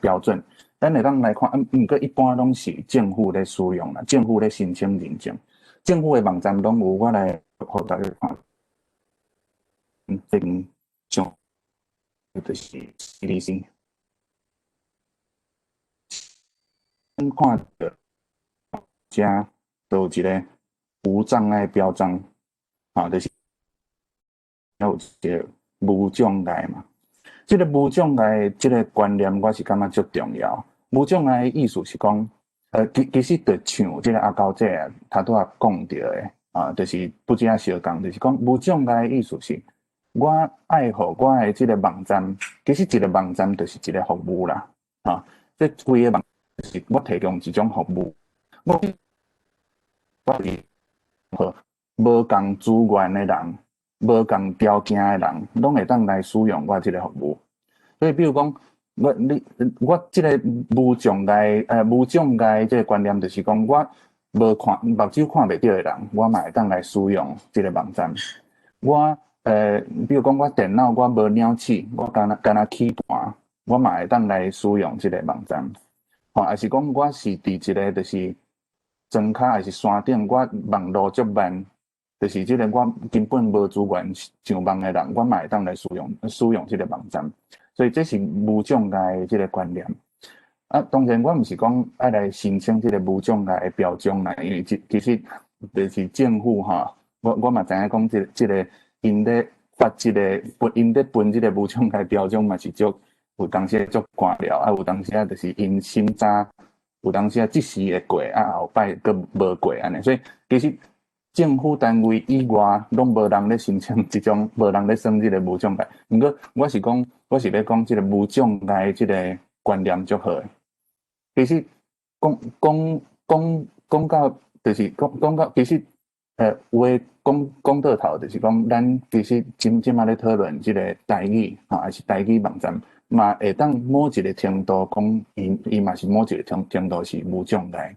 標準，咱會當來看，毋過一般攏是政府咧使用啦，政府咧申請認證，政府的網站攏有，我來予大家看。這間上就是 CDC，咱看著遮都有一個無障礙標章，啊，就是有一個無障礙嘛。這個無障礙這個觀念，我是感覺足重要。無障礙的意思是講，其實就像這個阿高姐頭拄仔講著的，啊，就是不只相仝，就是講無障礙的意思是，我愛予我的這個網站，其實一個網站就是一個服務啦，啊，這規個網是我提供一種服務，我是予無仝資源的人，無仝條件的人，攏會當來使用我這個服務。所以，比如講，我這個無障礙這個觀念，就是講，我無看目睭看袂著的人，我嘛會當來使用這個網站。我比如講，我電腦我無鳥鼠，我干焦鍵盤，我嘛會當來使用這個網站。吼，抑是講我是佇一個就是莊跤，抑是山頂，我網路足慢，就是這個我根本無資源上網的人，我嘛會當來使用這個網站。所以這是無障礙的這個觀念。啊，當然我毋是講愛來申請這個無障礙的標準啦，因為這其實就是政府吼，我嘛知影講這個𪜶咧發這個分，𪜶咧分這個無障礙標準嘛是足有當時足官僚，啊有當時啊就是𪜶審查，有當時啊這時會過，啊後擺閣無過按呢，所以其實政府單位以外，攏無人咧申請這種，無人咧算這個無障礙。毋過我是講，我是欲講這個無障礙這個觀念足好的。其實講講講講到，就是講講到，其實有的講講到頭，就是講咱其實這馬咧討論這個台語吼，抑是台語網站，嘛會當某一個程度講，伊嘛是某一個程度是無障礙。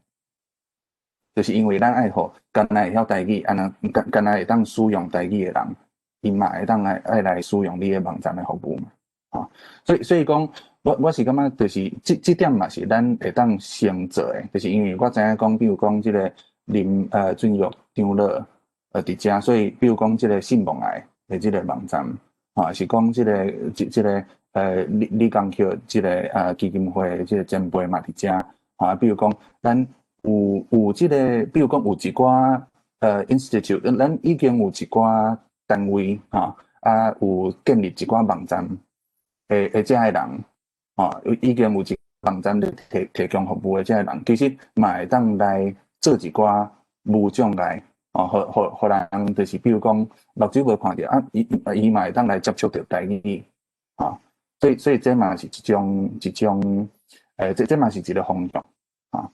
就是因為咱愛予干焦會曉台語，按呢干焦會當使用台語的人，伊嘛會當來愛來使用你的網站的服務嘛，吼，所以講，我是感覺就是這點嘛是咱會當先做的，就是因為我知影講，比如講這個林俊玉長老佇遮，所以比如講這個信望愛的這個網站，吼，是講這個李江橋這個基金會的這個前輩嘛佇遮，吼，比如講咱有這個，比如講有一寡institute，咱已經有一寡單位吼，啊有建立一寡網站的這个人，吼，已經有一網站咧提供服務的這个人，其實嘛會當來做一寡無障礙，哦，予人就是比如講目睭無看著啊，伊嘛會當來接觸著台語，吼，所以這嘛是一種，這嘛是一個方向，啊。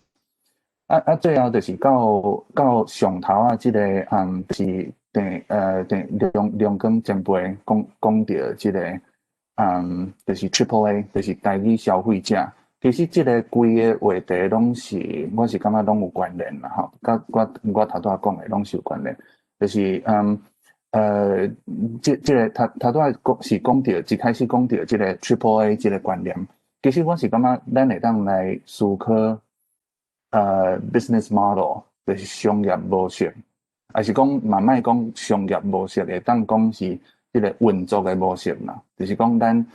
啊，最後就是到上頭啊，這個就是鄭梁光前輩講著這個，就是 Triple A，就是台語消費者。其實這个規个話題攏是，我是感覺攏有關聯啦，吼，佮我頭拄仔講的攏是有關聯，就是這個頭拄仔講是講著，一開始講著這个 Triple A 這个觀念，其實我是感覺咱會當來思考，business model，就是商業模式，抑是講嘛莫講商業模式，會當講是這个運作的模式啦，就是講咱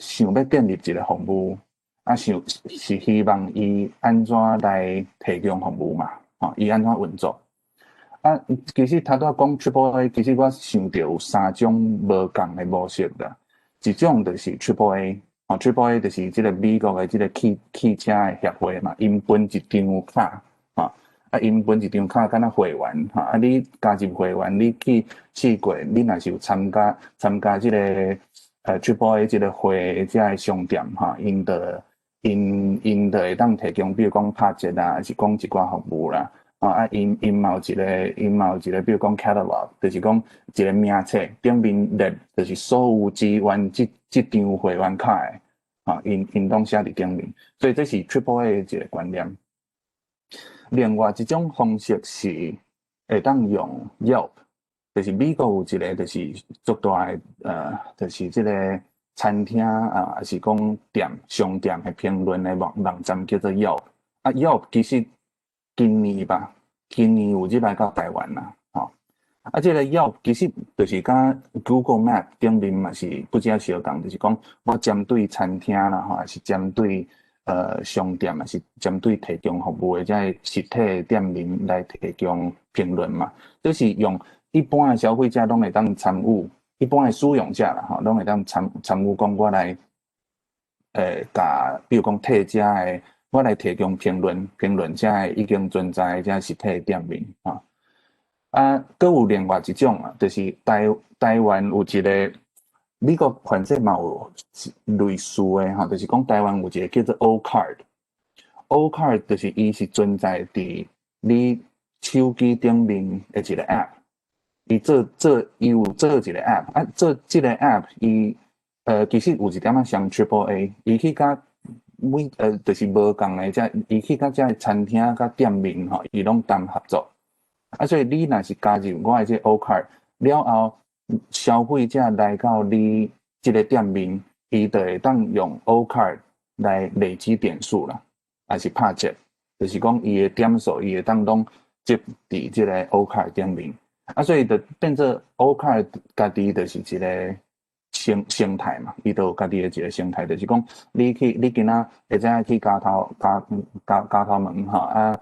想欲建立一个服務。啊，想是希望伊按怎來提供服務嘛？吼，伊按怎運作？啊，其實頭拄仔講 Triple A，其實我想著有三種無仝的模式啦。一種就是 Triple A，吼，Triple A 就是這个美國的這个汽車的協會嘛，𪜶分一張卡，吼，啊，𪜶分一張卡，敢若會員，吼，啊，你加入會員，你去試過，你若是有參加這个Triple A 這个會這个商店，吼，𪜶就會當提供，比如講拍折啊，抑是講一寡服務啦，啊，𪜶嘛有一个，比如講 catalog，就是講一个名冊頂面列，就是所有支援這張會員卡的，吼，𪜶攏寫佇頂面，所以這是 Triple A 的一个觀念。另外一種方式是會當用 Yelp，就是美國有一个就是足大的，就是這个餐廳啊，抑是講店商店的評論的網站叫做 Yelp。啊，Yelp 其實今年吧，今年有入來到台灣啦，吼。啊，這个 Yelp 其實就是佮 Google Map 頂面嘛是不只相仝，就是講我針對餐廳啦，吼，抑是針對商店，抑是針對提供服務的這个實體店面來提供評論嘛。這是用一般的消費者攏會當參與。一般的使用者啦，吼，攏會當參與講我來，共比如講替遮的，我來提供評論，評論遮的已經存在的遮實體店面，吼。啊，閣有另外一種啊，就是台灣有一个美國反正嘛有類似的吼，就是講台灣有一个叫做 O Card，O Card 就是伊是存在佇你手機頂面的一个 App。伊有做一个 app，啊，做這个 app，伊其實有一點仔像 Triple A，伊去佮每就是無仝的遮，伊去佮遮个餐廳佮店面吼，伊攏談合作。啊，所以你若是加入我的這个 O Card 了後，消費者來到你這个店面，伊就會當用 O Card 來累積點數啦，抑是拍折，就是講伊的點數，伊會當攏積佇這个 O Card 頂面。啊，所以就變做 O Card 家己就是一个生態嘛，伊就有家己的一个生態，就是講你去你今仔會知影去加頭門吼，啊，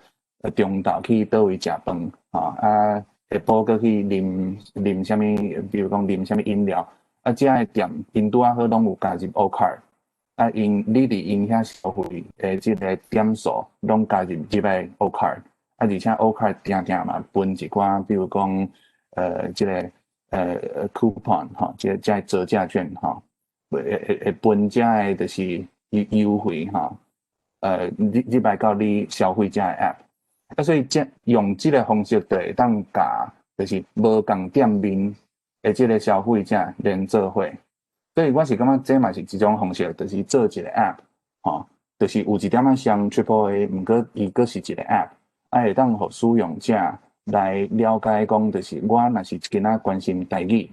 中晝去佗位食飯，吼，啊，下晡閣去啉啥物，比如講啉啥物飲料，啊，遮个店𪜶拄仔好攏有加入 O Card，啊，你佇𪜶遐消費的這个點數攏加入這个 O Card。啊，而且 O 卡定定嘛分一寡，比如講，這个coupon 吼，這折價券吼，會分遮个就是優惠吼，入來到你消費者的 app，啊，所以這用這个方式就會當共就是無仝店面的這个消費者連做伙，所以我是感覺這嘛是一種方式，就是做一个 app，吼，就是有一點仔像 Triple A，毋過伊閣是一个 app。啊，會當予使用者來了解講，就是我若是今仔關心台語，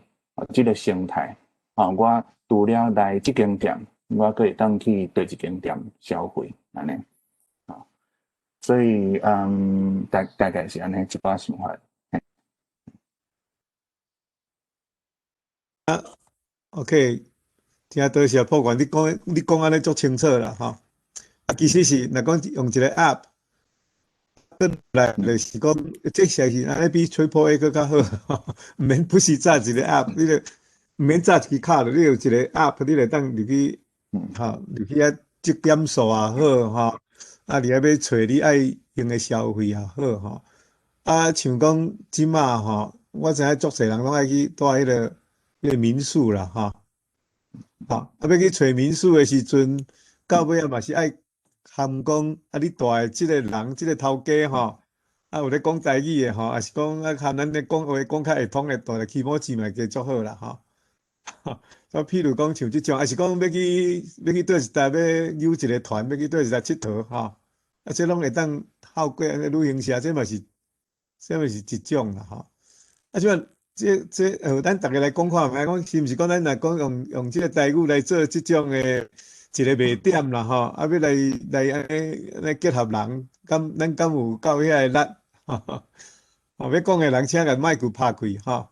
這个生態，啊，我除了來這間店，我閣會當去佗一間店消費，按呢，啊，所以大概是按呢一寡想法。啊，OK，聽多謝破關，你講按呢足清楚啦，吼。啊，其實是若講用一个 App。來就是講，這實是按呢比 Triple A 閣較好，毋免不時紮一个 App，你就毋免紮一支卡，你有一个 App，你就當入去，吼，入去遐積點數也好，吼，啊，你愛欲揣你愛用的消費也好，吼，啊，像講這馬吼，我知影足濟人攏愛去蹛彼个民宿啦，吼，吼，啊，欲去揣民宿的時陣，到尾仔嘛是愛含講啊，你蹛的這个人，這个頭家吼，啊，有咧講台語的吼，抑是講啊，含咱咧講話講較會通的，蹛咧起碼錢嘛加足好啦，吼。啊，譬如講像這種，抑是講欲去佗一搭欲揪一个團，欲去佗一搭𨑨迌吼，啊，這攏會當透過按呢旅行社，這嘛是一種啦吼。啊，這擺這這呃，咱逐家來講看覓，講是毋是講咱若講用這个台語來做這種的一个賣點啦吼，啊，欲來按呢按呢結合人，敢咱敢有夠遐个力？吼，欲講的人請共麥克拍開吼。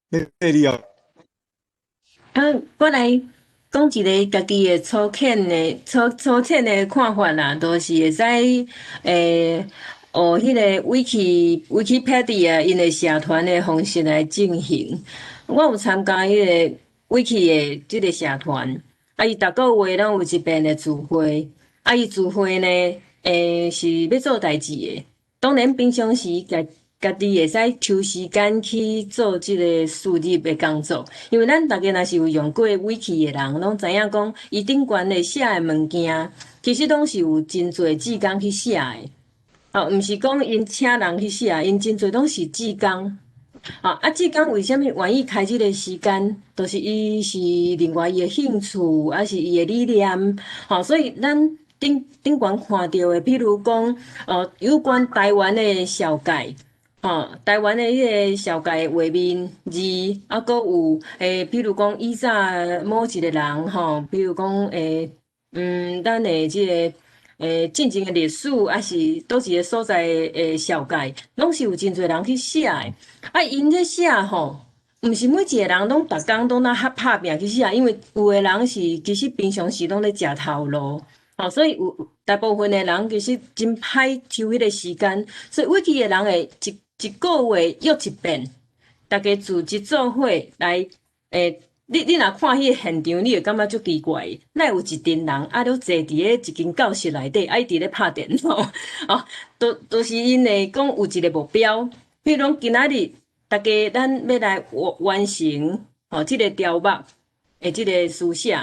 你哦。啊，我來講一个家己的粗淺的看法啦，就是會使學彼个 Wikipedia 𪜶的社團的方式來進行。我有參加彼个 Wiki 的這个社團，啊，伊逐个月攏有一遍的聚會，啊，伊聚會呢，是欲做代誌的。當然平常時家己會使抽時間去做這个輸入的工作，因為咱逐家若是有用過 Wiki 的人，攏知影講，伊頂懸的寫的物件，其實攏是有真濟志工去寫的。哦，毋是講𪜶請人去寫，𪜶真濟攏是志工。啊，志工為啥物願意開這个時間？就是伊是另外伊的興趣，抑是伊的理念。吼，所以咱頂懸看著的，譬如講，有關台灣的紹介。吼，台灣的彼个紹介畫面字，啊，閣有譬如講以早某一个人吼，比如講咱的這个進前的歷史，抑是佗一个所在的紹介，攏是有真濟人去寫的。啊，𪜶咧寫吼，毋是每一个人攏逐工攏若較拍拚去寫，因為有的人是其實平常時攏咧食頭路，吼，所以有大部分的人其實真歹抽彼个時間，所以 Wiki 的人會一个月約一遍，逐家組織做伙來，你若看彼个現場，你會感覺足奇怪，哪會有一陣人啊，咧坐佇咧一間教室內底，啊，伊佇咧拍電腦，哦，都是𪜶會講有一个目標，比如講今仔日，逐家咱欲來完成吼，這个條目的這个書寫，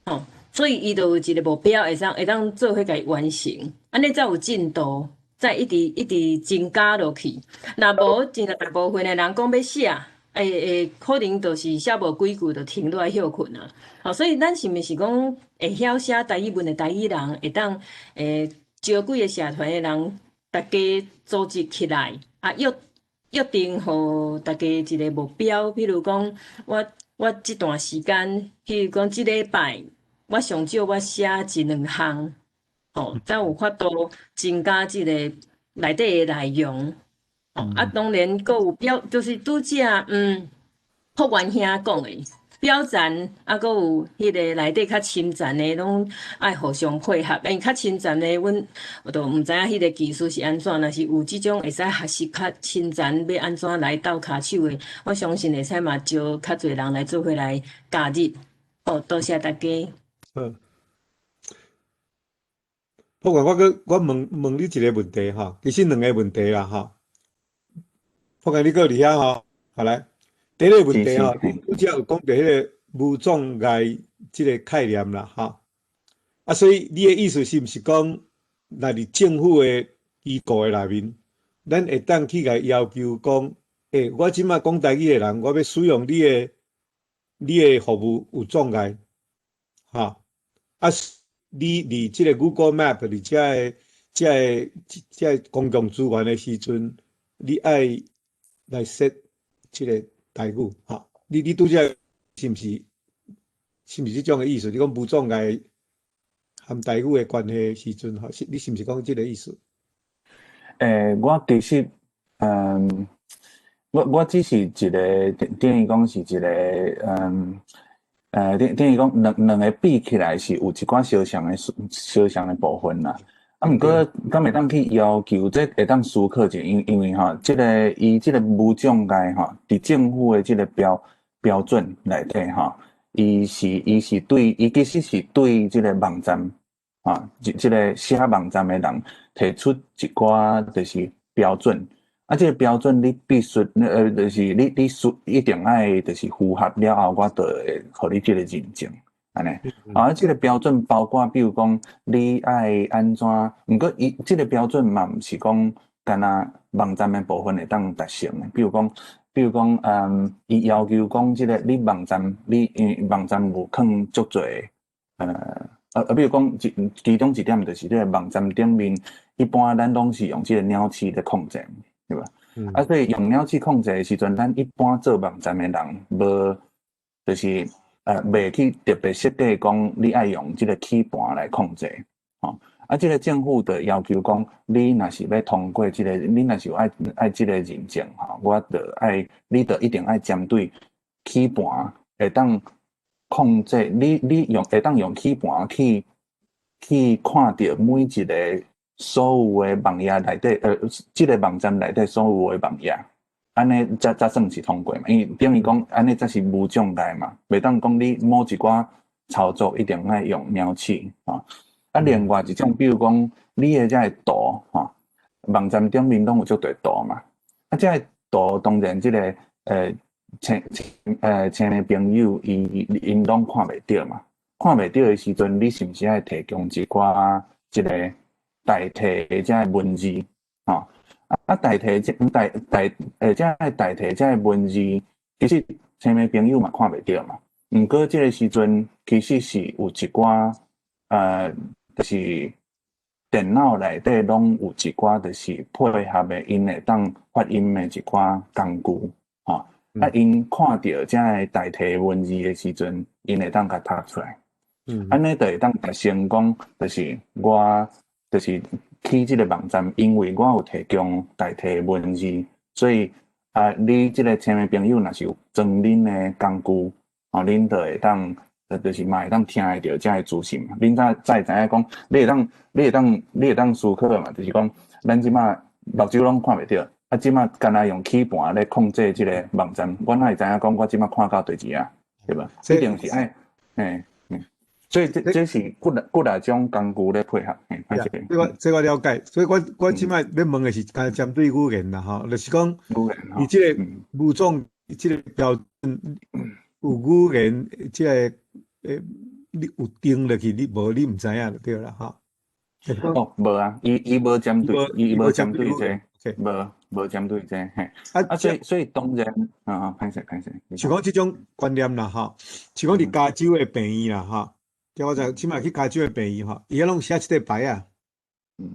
吼，所以伊就有一个目標，會當做伙共伊完成，按呢才有進度。才一直一直增加落去。若無，真大部分的人講欲寫，會可能就是寫無幾句就停落來歇睏啊。吼，所以咱是毋是講會曉寫台語文的台語人，會當招幾个社團的人，逐家組織起來，啊約定予逐家一个目標，譬如講，我這段時間，譬如講這禮拜，我上少我寫一兩項。吼，才有法度增加這个內底的內容。啊，當然，閣有表，就是拄才朴元兄講的表層，啊，閣有彼个內底較深層的，攏愛互相配合。因為較深層的，阮我都毋知影彼个技術是按怎，若是有這種會使學習較深層，欲按怎來鬥跤手的，我相信會使嘛招較濟人來做伙來加入。好，多謝大家。好。不過我閣我問問你一个問題吼，其實兩个問題啦吼。不過你閣佇遐吼，好來，第一个問題吼，你拄才有講著彼个無障礙這个概念啦吼。啊，所以你的意思是毋是講，若佇政府的機構的內面，咱會當去共要求講，我這擺講台語的人，我欲使用你的服務有障礙，吼，啊。你佇這个 Google Map 佇這个公共資源的時陣，你愛來設這个台語，吼，你拄才是毋是這種的意思？你講無障礙含台語的關係時陣，吼，是你是毋是講這个意思？我其實，我只是一个，等於講是一个，等於講兩個比起來是有一寡相像的部分啦。啊，毋過敢會當去要求，這會當思考者，因為吼，這个伊這个無障礙吼，佇政府的這个標準內底吼，伊是對，伊其實是對這个網站啊，這個寫網站的人提出一寡就是標準。啊，這个標準你必須，就是你須一定愛就是符合了後，我就會予你這个認證。按呢。啊，這個標準包括，比如講，你愛按怎，毋過伊這個標準嘛，毋是講干焦網站的部分會當達成的。比如講，伊要求講，這個你網站，你因為網站有囥足濟，比如講，其中一點就是這個網站頂面，一般咱攏是用這個鳥鼠咧控制，對吧？啊，所以用鳥鼠控制的時陣，咱一般做網站的人，無就是，袂去特別設計講你愛用這個鍵盤來控制，吼。啊，這個政府就要求講，你若是欲通過這個，你若是有愛這個認證，吼，我就愛，你就一定愛針對鍵盤會當控制，你用會當用鍵盤去看著每一個所有的網頁內底，這個網站內底所有的網頁。按呢才算是通過嘛，因為等於講按呢才是無障礙嘛，袂當講你某一寡操作一定愛用鳥鼠，吼。啊，另外一種，比如講你的這个圖，吼，網站頂面攏有足濟圖嘛，啊，這个圖當然這個青的朋友伊𪜶攏看袂著嘛，看袂著的時陣，你是毋是愛提供一寡這個代替的這个文字，吼？啊，代替這代代這个代替這个文字，其實青的朋友嘛看袂著嘛。毋過這個時陣其實是有一寡就是電腦內底攏有一寡就是配合的，𪜶會當發音的一寡工具，吼。啊，𪜶看著這个代替文字的時陣，𪜶會當共讀出來。按呢就會當達成講，就是我就是去這個網站，因為我有提供代替文字，所以啊，你這個青的朋友若是有裝恁的工具，吼，恁就會當，就是嘛會當聽會著這个資訊嘛。恁才會知影講，你會當思考嘛，就是講，咱這馬目睭攏看袂著，啊，這馬干焦用鍵盤咧控制這個網站，我哪會知影講我這馬看到佗一啊？對吧？一定是愛，嘿。所以這是幾若種工具咧配合，嘿。這我了解，所以我這擺欲問的是，干焦針對語言啦，吼，就是講，伊這個無障這個標準有語言，這個你有定落去，你無你毋知影就對啦，吼。哦，無啊，伊無針對，伊無針對這個，無針對這個，嘿。啊，所以當然，啊，歹勢歹勢。像講這種觀念啦，吼，像講佇加州的病院啦，吼。叫我知，這擺去加州的病院吼，伊遐攏寫這個牌仔，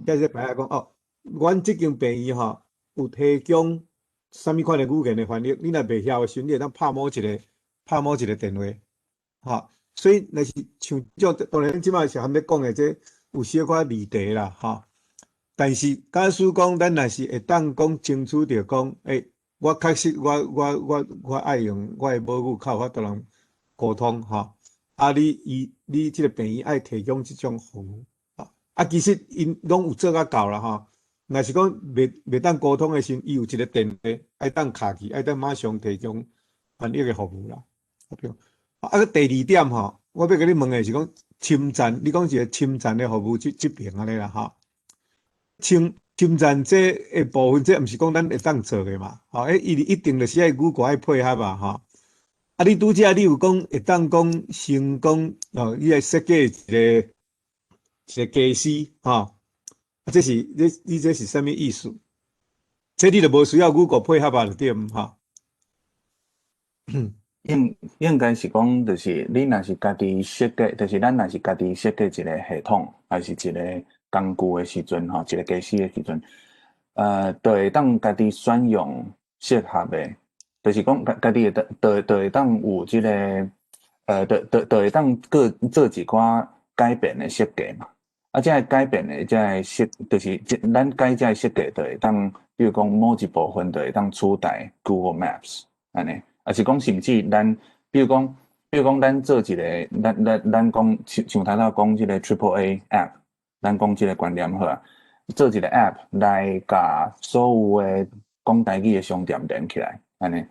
寫這個牌仔講哦，阮這間病院吼有提供啥物款的語言的翻譯，你若袂曉的時陣，你會當拍某一個電話，吼。所以若是像這種，當然這擺是含咧講的這有小可離題啦，吼。但是假使講咱若是會當講爭取著講，欸，我確實我愛用我的母語較有法度通溝通，吼。啊你，伊你這個病院愛提供這種服務，啊，其實𪜶攏有做甲到啦，吼。若是講袂當溝通的時陣，伊有一個電話愛當敲去，愛當馬上提供翻譯的服務啦。啊，第二點吼，我欲共你問的是講侵佔，你講一個侵佔的服務這邊按呢啦，吼。侵佔這個部分，這毋是講咱會當做的嘛？吼，伊一定就是愛語國愛配合啊，吼。啊！你拄才你有講會當講成功哦，你來設計一個家私吼，啊，這是你這是啥物意思？這你就無需要語國配合啊，就對毋吼？應該是講，就是你若是家己設計，就是咱若是家己設計一個系統，還是一個工具的時陣吼，一個家私的時陣，就會當家己選用適合的。就是講，家己會當，就會當有這個，就會當閣做一寡改變的設計嘛。啊，這個改變的這個設，就是這咱改這個設計，就會當，比如講某一部分就會當取代 Google Maps 按呢，抑是講甚至咱，比如講咱做一個，咱講像頭拄講這個 Triple A App，咱講這個觀念好啊，做一個 App 來共所有的講台語的商店連起來。按呢，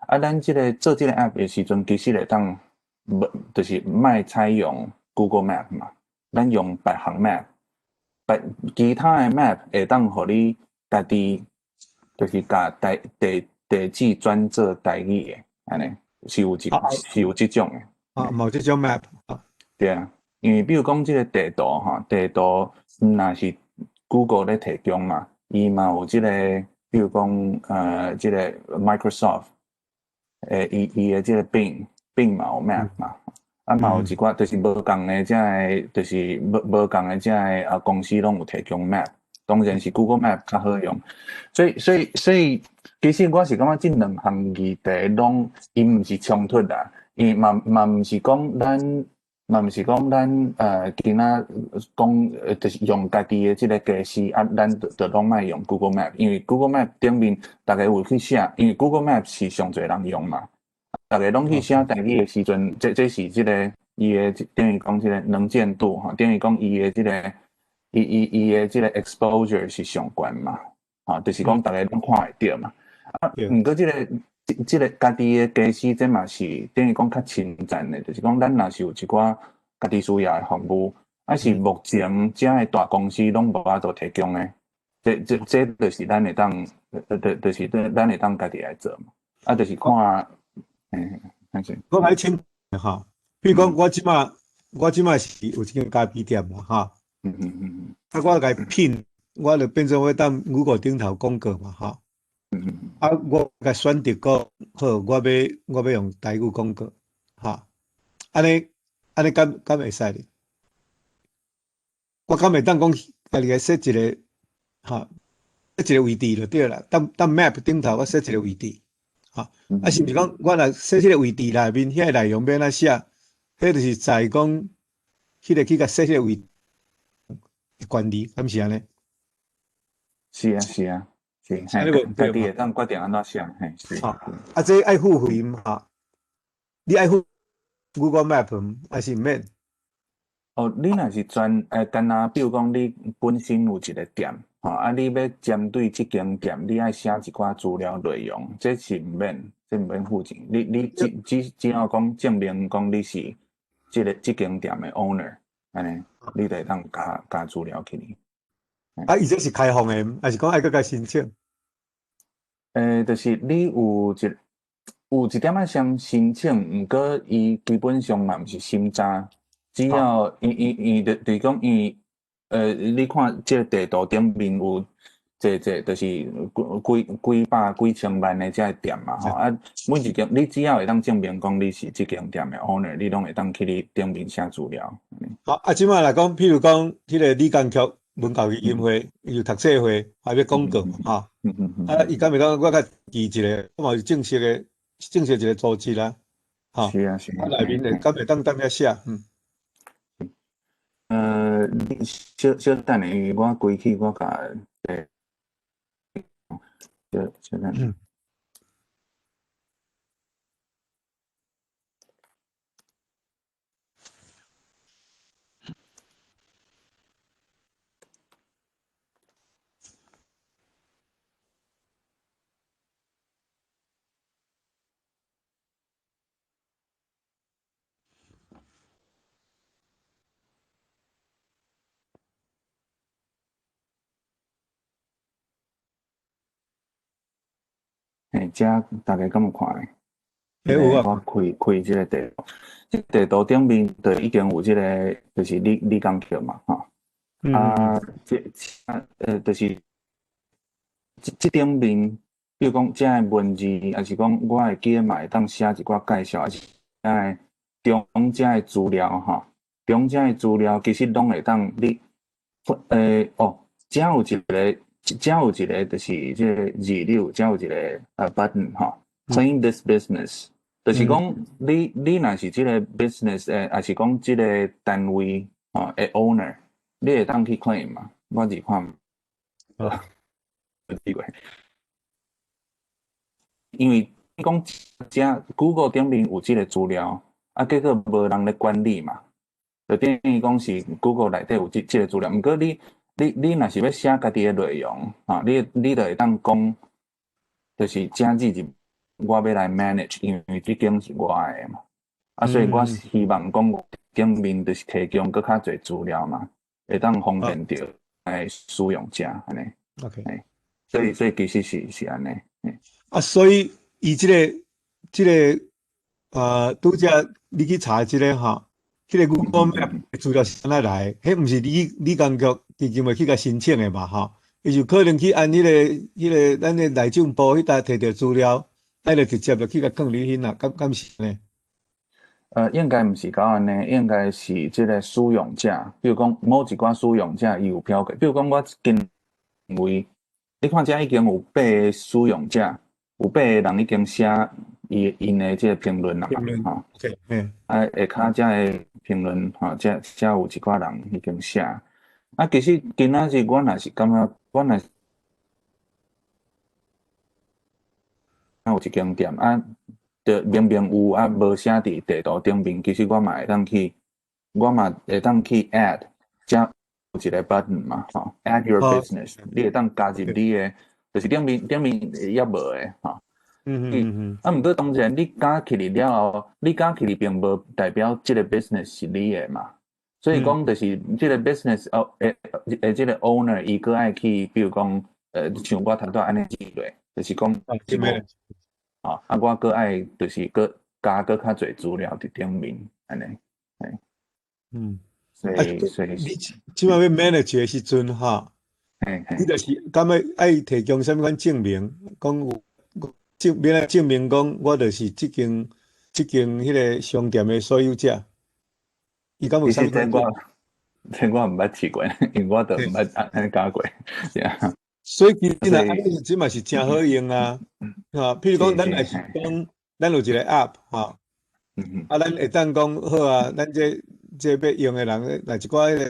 啊，咱這個做這個 app 的時陣，其實會當無，就是莫採用 Google Map 嘛，咱用別項 map，別其他的 map 會當予你家己，就是共地址轉做台語的，按呢是有這種的。啊，無這種 map 啊。對啊，因為比如講這個地圖吼，地圖毋若是 Google 咧提供嘛，伊嘛有這個，比如講這個 Microsoft，伊的這個 Bing，Bing 嘛有 Map 嘛，啊嘛有一寡就是無仝的這个，就是無仝的這个公司攏有提供 Map，當然是 Google Map 較好用，所以其實我是感覺這兩項議題攏伊毋是衝突啦，因為嘛毋是講咱。嘛毋是講咱今仔講，就是用家己的這个家私啊，咱就攏莫用 Google Map，因為 Google Map 頂面逐家有去寫，因為 Google Map 是上濟人用嘛，逐家攏去寫台語的時陣，這是這个伊的等於講這个能見度吼，等於講伊的這个伊的這个 exposure 是上懸嘛，吼，就是講逐家攏看會著嘛。啊，毋過這個家己的家私，這嘛是等於講較親近的，就是講咱若是有一寡家己需要的服務，啊是目前遮的大公司攏無法度提供的，這就是咱會當，就是咱會當家己來做嘛。啊，就是看，我來請吼，比如講我這馬是有一間咖啡店嘛，哈，啊，我共 pin，我就變做我當 Google 頂頭廣告嘛，哈。啊，我共選擇講好，我欲用台語廣告，哈，按呢敢會使咧？我敢會當講家己來設一個，哈，設一個位置就對啦。當 map 頂頭我設一個位置，哈，啊是毋是講我若設這个位置內面遐個內容欲按怎寫？彼就是在講，彼個去共設彼個位置權利，敢是按呢？是啊，是啊。是，嘿，家己會當決定按怎寫，嘿，是。啊，這愛付費毋？哈，你愛付 Google Map 還是毋免？哦，你若是專敢若比如講你本身有一個店，吼，啊，你欲針對這間店，你愛寫一寡資料內容，這是毋免，這毋免付錢。你只要講證明講你是這間店的 owner，按呢，你就會當加資料去哩。啊，伊這是開放的，還是講愛閣共申請？就是你有一點仔先申請，毋過伊基本上嘛毋是審查，只要伊伊伊就是講伊，你看這個地圖頂面有這就是幾百幾千萬的這个店嘛，吼啊，每一間你只要會當證明講你是這間店的 owner，你攏會當去你頂面寫資料。好，啊，這擺來講，譬如講，彼個李江橋文教基金會，伊有讀冊會，還欲廣告嘛，吼。啊，伊敢會當我較記一個，我嘛是正式的，正式一個組織啦，吼。是啊，是啊。啊，內面會敢會當踮遐寫？嗯。你小小等下，因為我規氣我共小小等下。嘿，這大家敢有看咧？欸，有啊。我開這個地圖，這地圖頂面就已經有這個，就是李江橋嘛，吼。啊，這就是這頂面，比如講這个文字，抑是講我會記得嘛會當寫一寡介紹，抑是這个中這个資料吼，中這个資料其實攏會當你，哦，這有一個。這有一個就是這個字鈕，這有一個button 吼，claim this business，就是講你若是這個 business 抑是講這個單位吼的 owner，你會當去 claim 嘛？我是看，有機會，因為講這 Google 頂面有這個資料，啊，結果無人咧管理嘛，就等於講是 Google 內底有這個資料，毋過你若是欲寫家己的內容，哈，你就會當講，就是這字是我欲來 manage，因為這間是我的嘛，啊，所以我希望講頂面就是提供閣較濟資料嘛，會當方便著來使用者按呢。 OK，所以其實是按呢。啊，所以伊這個拄才你去查這個吼，彼個 Google Map 的資料是按怎來？彼毋是你工局基金會去共申請的嘛？吼，伊就可能去按彼個咱的內政部彼搭提著資料，啊，就直接就去共囥佇彼啦，敢是呢？應該毋是講按呢，應該是這個使用者，比如講某一寡使用者伊有表格，比如講我近位，你看這已經有八個使用者，有八個人已經寫伊𪜶的這個評論啦，吼，啊，下跤這个評論，吼，這有一寡人已經寫。啊，其實今仔日我若是感覺，我若有一間店啊，就明明有啊，無寫佇地圖頂面，其實我嘛會當去，我嘛會當去 add，遮有一個 button 嘛，吼，add your business，你會當加入你的，就是頂面猶無的，吼。啊，毋過當然你加起來了後，你加起來並無代表這個 business 是你的嘛。所以講就是這個 business 哦，會這個 owner 伊閣愛去，比如講，像我頭拄按呢記落，就是講，啊，我閣愛就是閣加閣較濟資料佇頂面，按呢，嘿。所以你這擺欲 manage 的時陣吼，你就是敢欲愛提供啥物款證明，講有證明來證明講我就是這間彼個商店的所有者。伊敢有啥物款？這我毋捌試過，因為我都毋捌按呢加過。所以其實啊，這嘛是誠好用啊。吼，譬如講，咱若是講，咱有一個 app 吼，啊，咱會當講好啊，咱這欲用的人，若一寡彼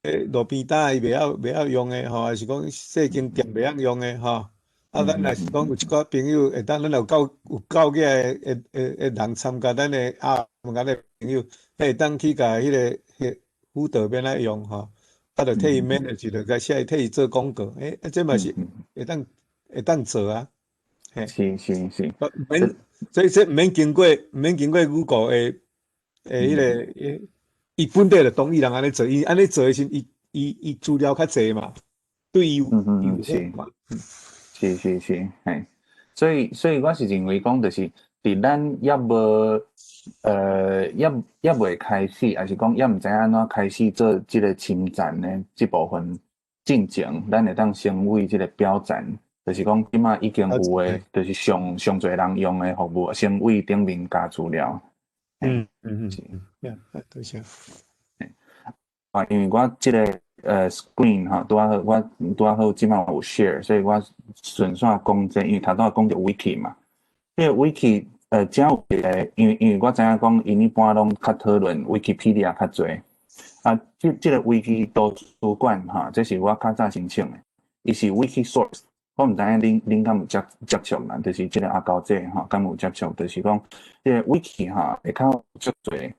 個路邊攤伊袂曉用的吼，還是講細間店袂曉用的吼，啊，咱若是講有一寡朋友會當，咱有夠額的人參加咱的 app，咱的朋友，會當去共彼個彼輔導欲按怎用吼，啊，就替伊 manage，就共寫替伊做廣告，欸，這嘛是會當做啊。免，所以這毋免經過 Google 的彼個，伊本底就同意人按呢做，伊按呢做的時陣，伊資料較濟嘛，對伊有有好嘛。是是是，嘿，所以我是認為講，就是佇咱猶無，猶未開始，抑是講猶毋知影按怎開始做這個侵佔的這部分進前，咱會當先為這個表層，就是講這馬已經有的，就是上上濟人用的服務，先為頂面加資料。呀，多謝。啊，因為我這個screen 吼，拄仔好，我拄仔好這馬有 share，所以我順紲講這個，因為頭拄仔講著 wiki 嘛，這個 wiki 遮有一個，因為我知影講，𪜶一般攏較討論 Wikipedia 較濟，啊，這個 wiki 圖書館吼，這是我較早申請的，伊是 wiki source，我毋知影恁敢有接觸啦，就是這個阿高姐吼，敢有接觸，就是講這個 wiki 吼，下跤有足濟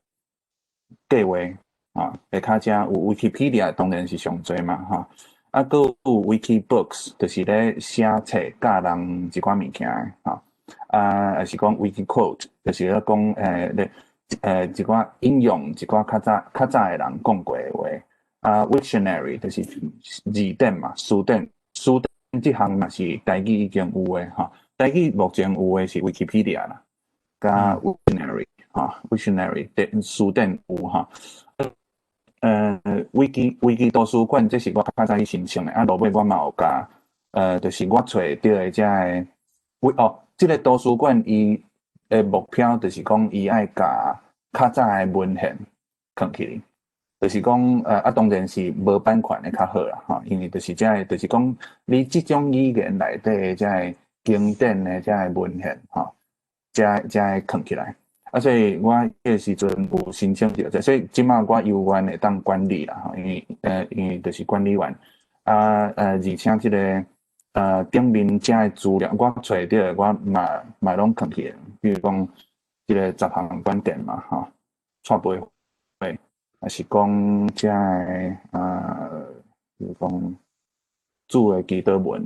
計劃。啊，下跤遮有 Wikipedia 當然是上濟嘛，吼，啊，閣有 Wikibooks，就是咧寫冊教人一寡物件的，吼，啊，抑是講 Wikiquote，就是咧講咧一寡引用一寡較早的人講過的話，啊，Wiktionary 就是字典嘛，詞典這項嘛是台語已經有的，吼，台語目前有的是 Wikipedia 啦，佮 Wiktionary，吼，Wiktionary 的詞典有吼。維基圖書館，這是我較早去申請的，啊，落尾我嘛有共，就是我揣著的這个，哦，這個圖書館伊的目標就是講，伊愛共較早的文獻囥起來，就是講，啊，當然是無版權的較好啦，吼，因為就是這个，就是講，你這種語言內底的這个經典的這个文獻，吼，才會囥起來。啊，所以我彼個時陣有申請著，所以這馬我猶原會當管理啦，吼，因為就是管理員，啊，而且這個頂面遮的資料，我揣著我嘛攏囥起來，比如講這個十項觀點嘛，吼，蔡培慧，抑是講遮个啊，比如講主的祈禱文。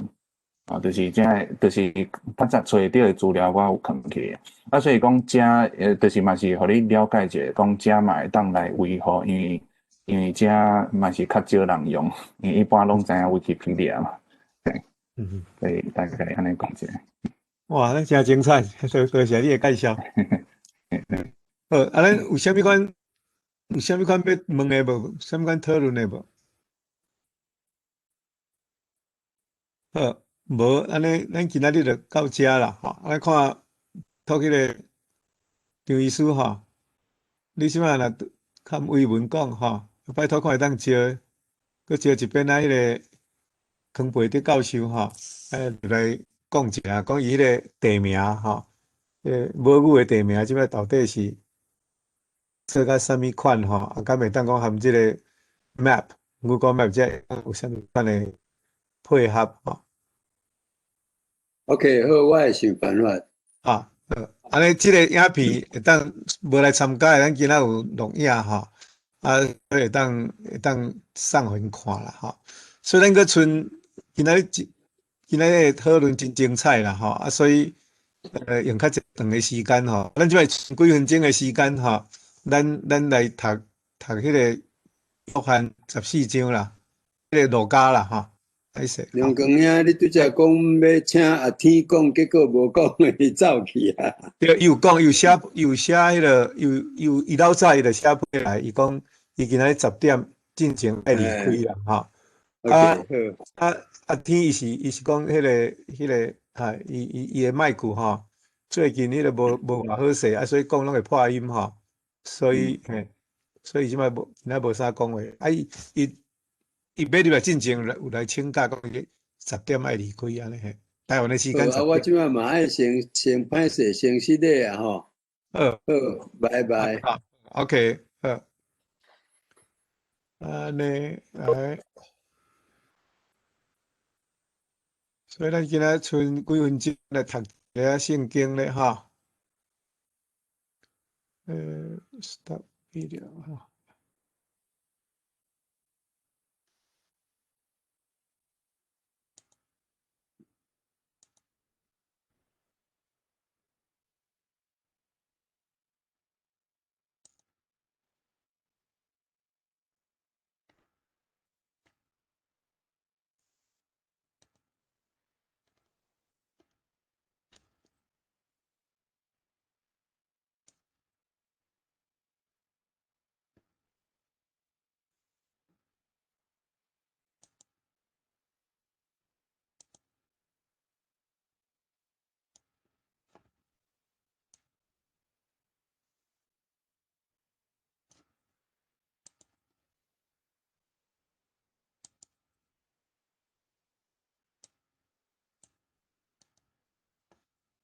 啊，就是遮个，就是較早揣著的資料，我有囥起來。啊，所以講遮，就是嘛是予你了解一下，講遮嘛會當來維護，因為遮嘛是較少人用，因為一般攏知影 Wikipedia 嘛，對，所以大概按呢講一下。哇，那誠精彩，多謝你的介紹。好，啊，咱有啥物款有啥物款欲问的无？啥物款讨论的无？好，无，按呢，咱今仔日就到遮啦，吼。咱看，托彼个张医师吼，你这摆若较伟文讲吼，拜托看会当招，阁招一遍仔彼个康培德教授吼，来讲一下，讲伊彼个地名吼，彼个母语的地名，这摆到底是做甲啥物款吼？啊，敢会当讲含这个 map，Google Map 这有啥物款的配合吼？ OK，好，我会想办法。啊，好，按呢，这个影片会当无来参加的，咱今仔有录影吼，啊，会当送予𪜶看啦吼。所以咱阁賰今仔日讨论真精彩啦吼，啊，所以用较长的时间吼，咱这摆几分钟的时间吼，咱来读读彼个约翰14章啦，彼个路加啦吼。梁光兄，你拄才讲欲请阿天讲，结果无讲，伊走去啊。对，伊有讲，伊有写，伊有写彼个，伊有伊老早伊就写批来，伊讲伊今仔日10点进前爱离开啦，吼。啊啊阿天伊是讲彼个，哈，伊的麦克吼，最近彼个无偌好势，啊，所以讲拢会破音吼，所以嘿，所以这摆无今仔无啥讲话，啊伊伊。伊欲入来进前有来请假，讲伊十点爱离开按呢嘿。台湾的时间。啊，我这摆嘛爱先歹势，先失礼啊吼。好，好，拜拜。好，OK，好。按呢来，所以咱今仔賰几分钟来读一下圣经咧哈。Stop video 哈。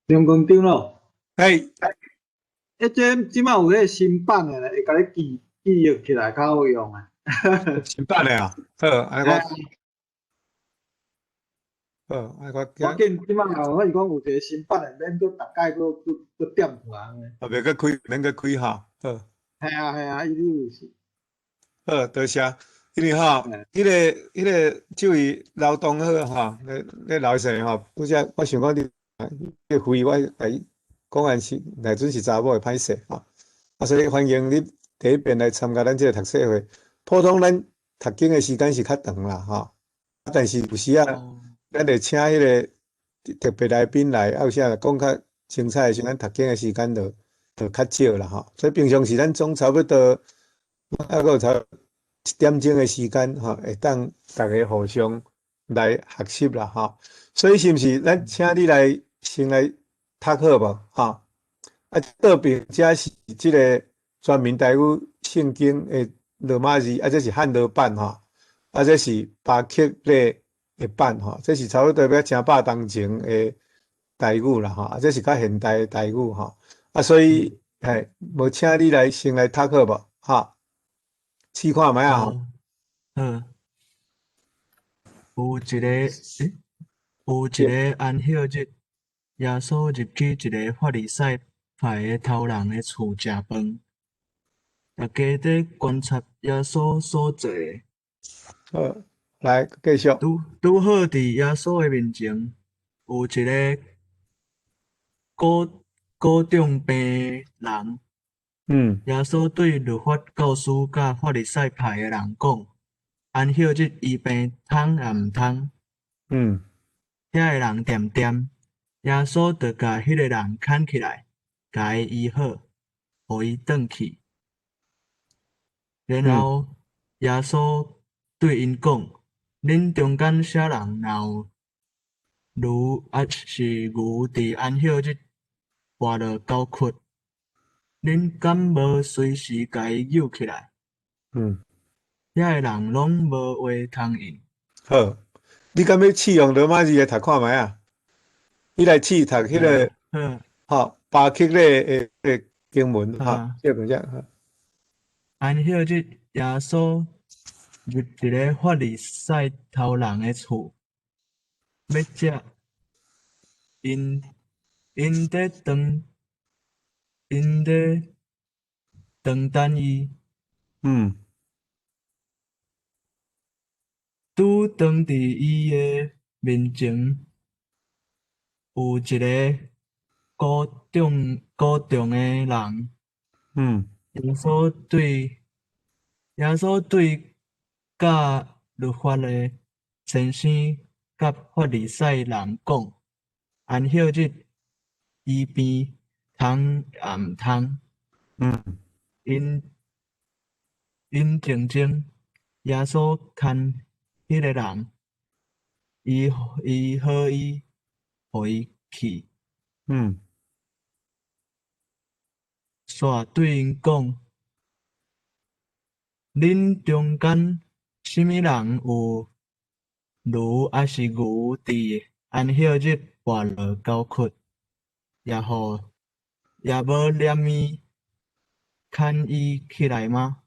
梁光长咯，嘿，欸，这这摆有彼个新版的，会共你记忆起来较好用啊。新版的啊，好，按呢我，好，按呢我。我见这摆哦，我是讲有一个新版的，免阁逐摆阁点出来按呢。啊，袂阁开，免阁开哈，好。嘿啊嘿啊，伊有是。好，多谢。因为吼，彼个这位老同学吼，咧老师吼，拄才我想讲你。你回我共伊讲完是，内阵是查某会歹势吼，啊，所以欢迎你第一遍来参加咱这个读册会。普通咱读经的时间是较长啦吼，啊，但是有时啊，咱会请彼个特别来宾来，啊，有时啊讲较精彩的时阵，咱读经的时间就较少啦吼。所以平常时咱总差不多，犹阁有差1点钟的时间吼，会当逐家互相来学习啦吼。所以是毋是咱请你来先来读好无？吼，啊，倒边遮是这个全民台语圣经的罗马字，啊，这是汉罗版吼，啊，这是巴克礼的版吼，这是差不多欲成百当前的台语啦吼，啊，这是较现代的台语吼，啊，所以嘿，无请你来先来读好无？哈，试看觅啊。好，有一个安息日，耶稣入去一个法利赛派的头人的厝食饭，大家伫观察耶稣所做的。好，来继续。拄好伫耶稣的面前，有一个古重病的人。耶稣对律法教师佮法利赛派的人讲：安息日医病通抑毋通？遐个人恬恬，耶稣就共彼个人牵起来，共伊医好，予伊转去。然後耶穌對𪜶講：恁中間啥人若有驢抑是牛佇安息日跋落溝窟，恁敢無隨時共伊搝起來？遐个人攏無話通應。好，你敢欲試用羅馬字來讀看覓啊？你來試讀彼个，吼，巴克禮的經文，吼，這個這。安息日，耶穌入一个法利賽頭人的厝，欲食，𪜶伫堂等伊。拄當佇伊的面前有一个鼓脹的人。耶穌對教律法的先生佮法利賽人講：安息日醫病通抑毋通？𪜶靜靜，耶穌牽彼个人，醫好伊，予伊去。煞對𪜶講：恁中間啥物人有驢抑是牛佇安息日跋落溝窟，也無憐憫牽伊起來嗎？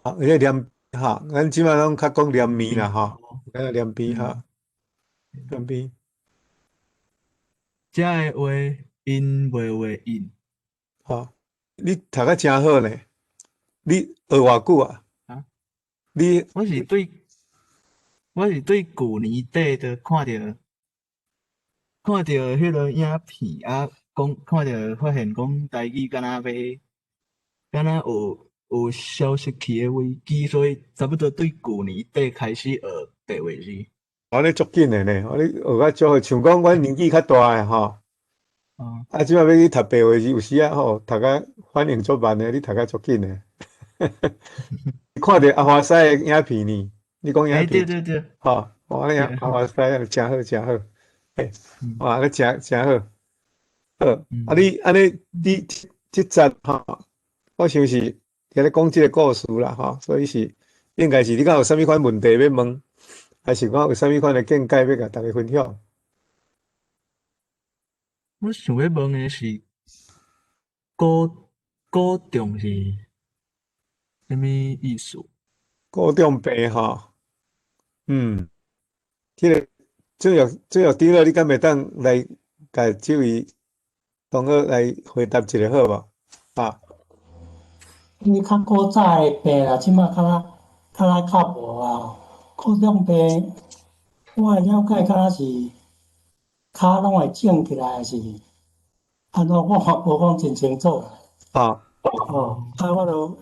好，彼个憐吼，咱這擺攏較講憐憫啦吼，咱憐憫吼，憐憫。這个話𪜶袂話應。吼，你讀甲誠好呢，你學偌久啊？啊？你我是對舊年底就看著彼个影片啊，講看著發現講台語敢若有消失去的危機，所以差不多對舊年底開始學白話字。哦，你足緊的呢，哦，你學甲足好，像講阮年紀較大的吼，啊，這擺欲去讀白話字，有時啊吼，讀甲反應足慢的，你讀甲足緊的。看著阿華西的影片呢？你講影片？對對對。吼，哦，你阿華西誠好，誠好，嘿，哇，你誠誠好，好，啊，你按呢，你這節吼，我想是佇咧講這個故事啦，吼，所以是應該是你敢有啥物款問題欲問，還是講有啥物款的見解欲共大家分享？我想欲問的是，鼓脹是啥物意思？鼓脹病吼，這个這個長老，你敢會當來共這位同學來回答一下好無？啊？因為較古早的病啦，這擺較無啊。鼓脹病，我的了解敢若是跤攏會腫起來，還是按怎？我嘛無講真清楚。哦，啊，我就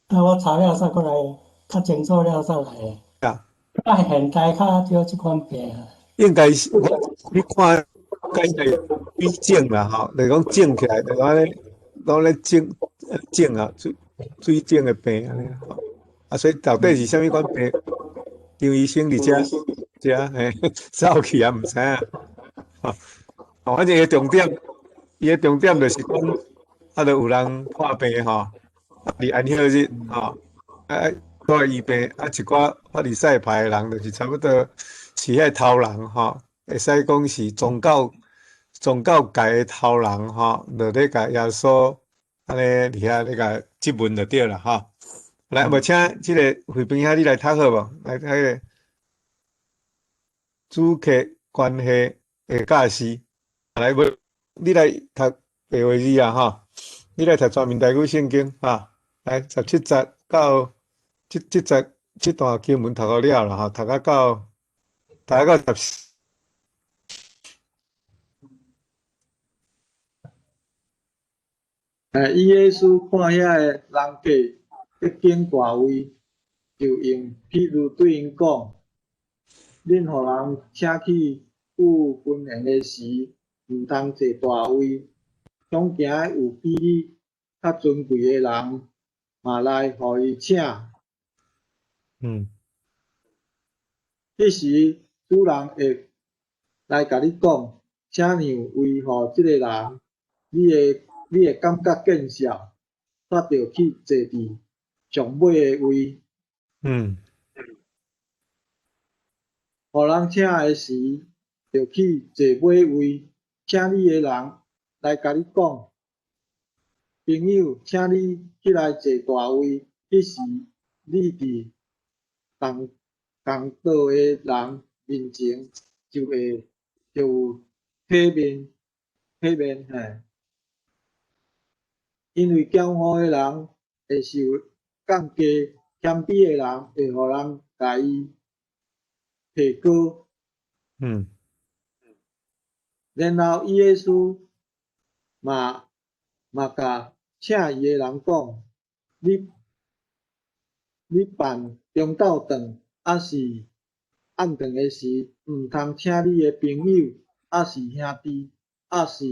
啊，我查了煞閣來較清楚了，煞來。啊。啊，現代較少這款病。應該是你看，應該水腫啦，吼，就是講腫起來，就按呢，攏咧腫腫啊，水腫的病按呢吼。啊，所以到底是啥物款病？張醫生佇遮嘿，走去也毋知影。吼，反正伊重點，伊的重點就是講，啊，著有人破病吼，佇安息日吼，啊，看醫病，啊，一寡法利賽派的人，就是差不多是彼頭人吼，會使講是宗教界的頭人吼，就咧共耶穌按呢佇遐咧共質問就對啦吼。來，無請這个惠平兄你來讀好無？來讀彼个主客關係的教示。來，無你來讀白話字啊吼，你來讀全面台語聖經哈。來，17節到這節這段經文讀好了啦吼，讀到十。耶穌看遐个人客咧拣大位，就用譬喻對𪜶講：恁予人請去赴婚宴的時，毋通坐大位，恐驚有比你較尊貴的人嘛來予伊請。彼時主人會來共你講，請讓位予這个人，你會感覺見笑，煞著去坐佇上尾的位。予人請的時，就去坐尾位。請你的人來共你講，朋友，請你起來坐大位。彼時，你佇同同桌的人面前就會就有體面體面嘿。因為驕傲的人會受降低，謙卑的人會予人共伊提高。然後耶穌嘛嘛共請伊的人講：你辦中晝頓，抑是暗頓的時，毋通請你的朋友，抑是兄弟，抑是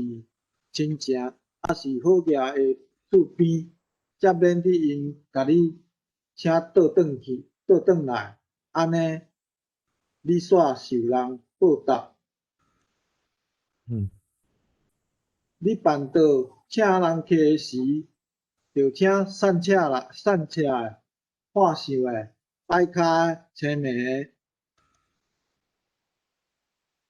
親情，抑是好額的厝邊，才免得𪜶共你請倒轉去，倒轉來，按呢，你煞受人報答。你辦桌請人客的時，著請散赤來散赤的、破相的、歹跤的、青盲的，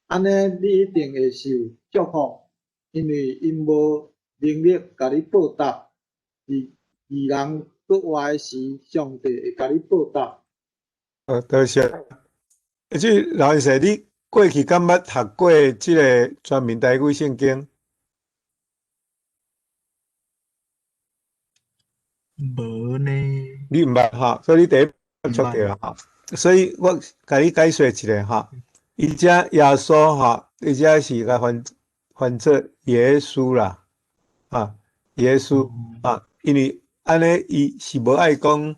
按呢，你一定會受祝福，因為𪜶無能力共你報答。佇義人閣活的時，上帝會共你報答。多謝。這老師，你過去敢捌讀過這个全民台語聖經？無呢。你毋捌吼，所以你第一接觸著吼。所以我共你解說一下吼。伊遮耶穌吼，伊遮是共翻翻做耶穌啦，啊，耶穌啊，因為按呢，伊是無愛講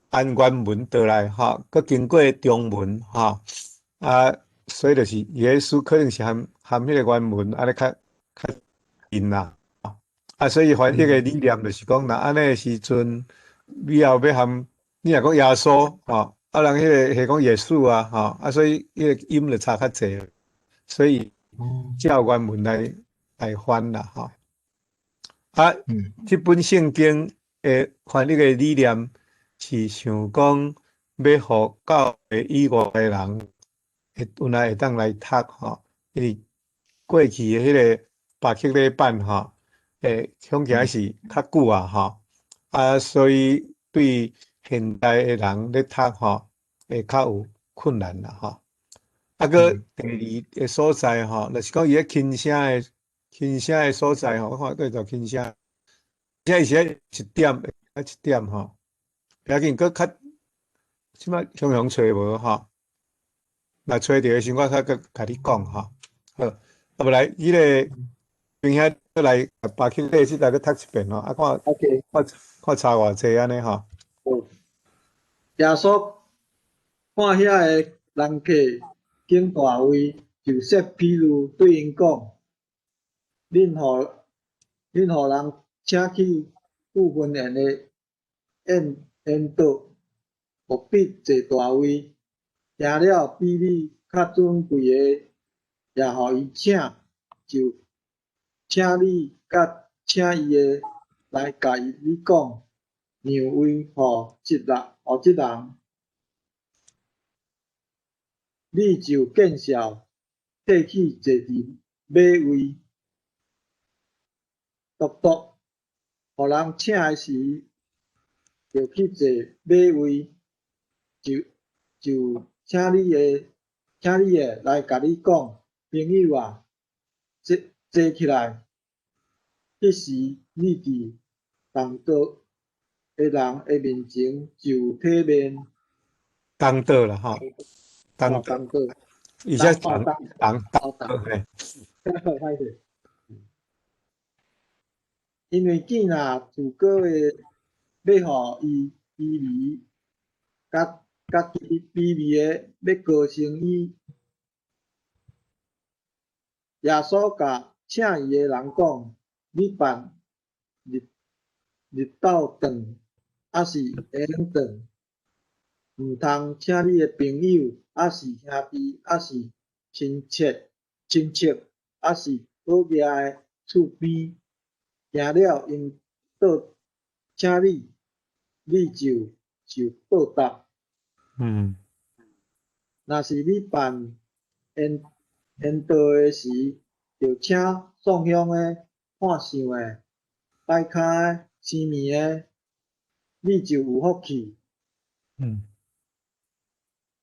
按原文倒來吼，閣經過中文吼，啊，所以就是耶穌可能是含含彼个原文按呢較較近啦，啊，所以翻譯的理念就是講，若按呢的時陣，以後欲含你若講耶穌吼，啊，人彼个係講耶穌啊，吼，啊，所以彼个音就差較濟，所以照原文來來翻啦，吼。啊，這本聖經的翻譯的理念是想講，欲予教會以外的人會有來會當來讀吼，因為過去的彼个百克禮版吼，恐驚是較久啊吼，啊，所以對現代的人咧讀吼，會較有困難啦吼。啊，閣第二个所在吼，就是講伊咧輕聲的輕聲的所在吼，我看叫做輕聲，這是一點啊一點吼，不要緊，閣較這擺雄雄揣無吼，若揣著的時，我較閣共你講吼。好，啊無來，彼个明兄來巴克禮這來閣讀一遍吼，啊看 看看差偌濟按呢吼。耶穌看遐个人客揀大位，就設比喻對𪜶講：恁予人請去赴婚宴的宴宴桌，務必坐大位。聽了比你較尊貴的，也予伊請，就請你佮請伊的來共你講，讓位予這人，予這人，你就見笑，退去坐佇尾位。獨獨，予人請的時，就去坐尾位，就就請你的，請你的來共你講，朋友啊，坐坐起來。彼時你佇同桌的人的面前就有體面。同桌啦吼，同同桌，而且同同同嘿。歹勢。因為囝若自高的欲予伊卑微，佮家己卑微的欲高升伊。耶穌共請伊的人講：你辦日日晝頓，抑是下昏顿，毋通请你的朋友，抑是兄弟，抑是亲戚，抑是好额的厝边，惊了𪜶倒请你，你就受报答。若是你办宴桌的时，著请送香的、看相的、摆跤的、生暝的，你就有福气。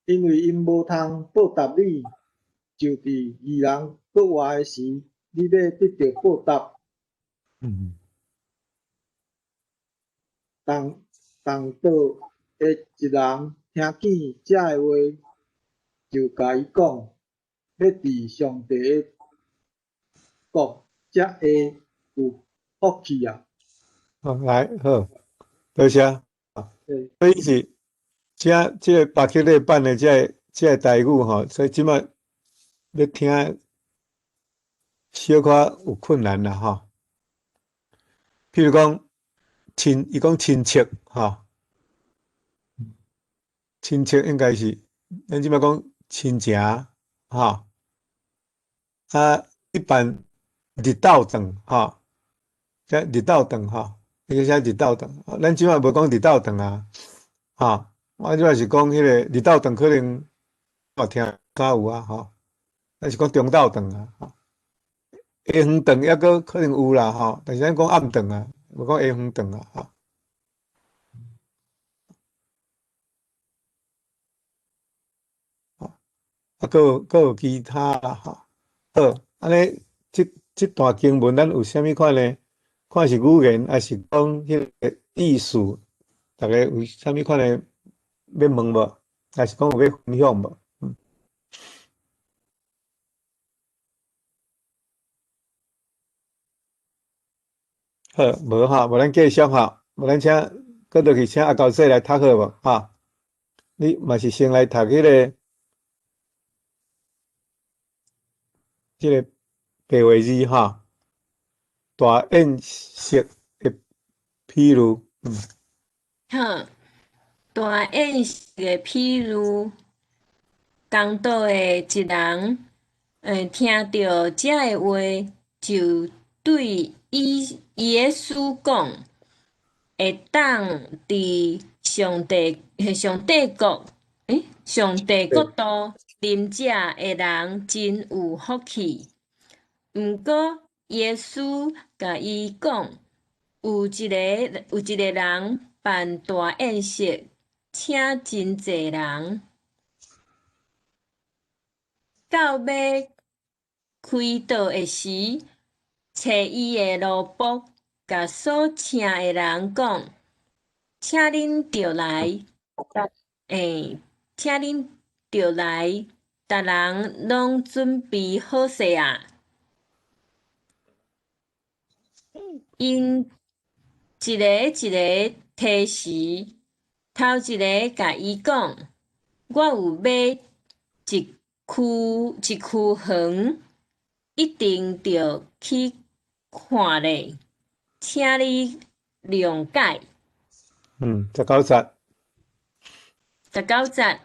因为𪜶无通报答你，就伫义人复活的时，你欲得著报答。同桌的一人听见這个话，就共伊講：欲佇上帝的國才會有福氣啊！好，來，好，多謝。所以是這這个巴克禮版的這个台語吼，所以這擺欲聽小可有困難啦吼。譬如講親，伊講親戚吼，親戚應該是咱這擺講親情吼。啊，一般日晝頓吼，這日晝頓吼，伊個寫日晝頓，咱這擺無講日晝頓啊，吼，我這擺是講彼个日晝頓可能嘛聽較有啊，吼，咱是講中晝頓啊，吼，下昏頓抑閣可能有啦，吼，但是咱講暗頓啊，無講下昏頓啊，吼。啊，閣有其他啦，吼。好，按呢，這段經文，咱有啥物款呢？看是語言，抑是講彼个意思？逐家有啥物款的欲問無？抑是講有欲分享無？好，無吼，無咱繼續吼，無咱請，閣落去請阿高姐來讀好無？哈，你嘛是先來讀彼个，這个白話字哈，大宴席的譬喻。好，大宴席的譬喻，同桌的一人，聽著這个話，就對伊耶穌講：會當佇上帝國度啉食的人真有福氣。毋過耶穌共伊講，有一个人辦大宴席，請真濟人，到欲開桌的時，揣伊的奴僕，共所請的人講：請恁著來，請恁著來，逐人攏準備好勢矣。𪜶一个一个提時，頭一个共伊講：我有買一區園，一定著去看咧，請你諒解。19節。19節，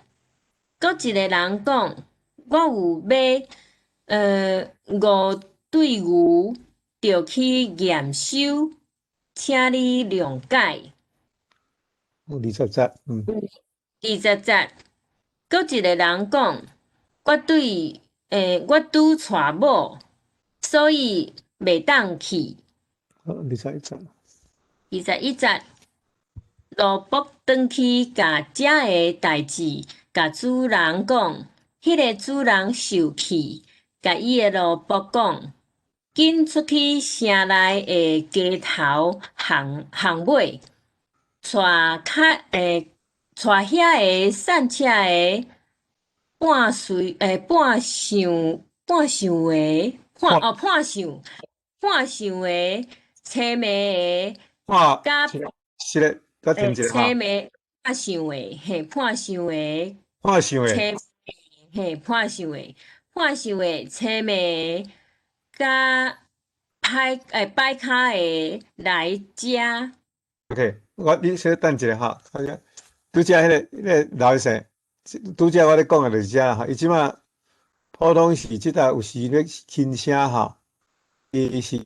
閣一个人講：我有買5對牛，著去驗收，請你諒解。20節，20節，閣一个人講：我拄娶某，所以袂當去。21節。21節，奴僕轉去共遮个代誌，共主人講，彼个主人受氣，共伊的奴僕講：緊出去城內的街頭巷尾，帶遐个散赤的、半相的、哦，破相的、青糜的，佮是咧，佮停一下青糜破相的，嘿，破相的，破相的，青，嘿，破相的，破相的，青糜的，佮歹跤的來遮。 OK，我你先等一下吼，看下，拄才彼个老師，拄才我咧講的就是這吼，伊這馬普通是這搭有時咧輕聲吼，伊是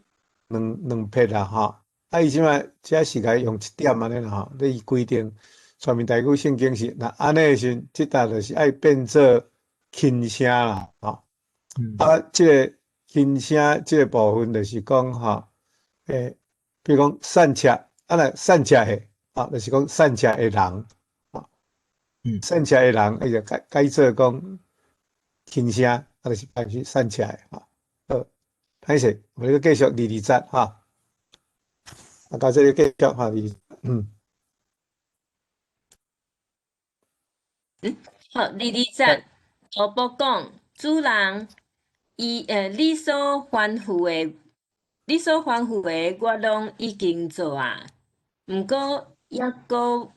兩撇啦吼，啊伊這馬這是共用一點按呢啦吼，你規定全面台語聖經是，若按呢的時陣，這搭就是愛變做輕聲啦吼。啊，這个輕聲這个部分就是講吼，比如講散赤，啊若散赤的，啊，就是講散赤的人，啊，散赤的人，伊就改做講輕聲，啊，就是變成散赤的，吼。好，歹勢，我們繼續22節哈。啊，到這裡繼續哈，二。好，22節，羅伯講，主人，伊你所吩咐的，我攏已經做啊，毋過猶閣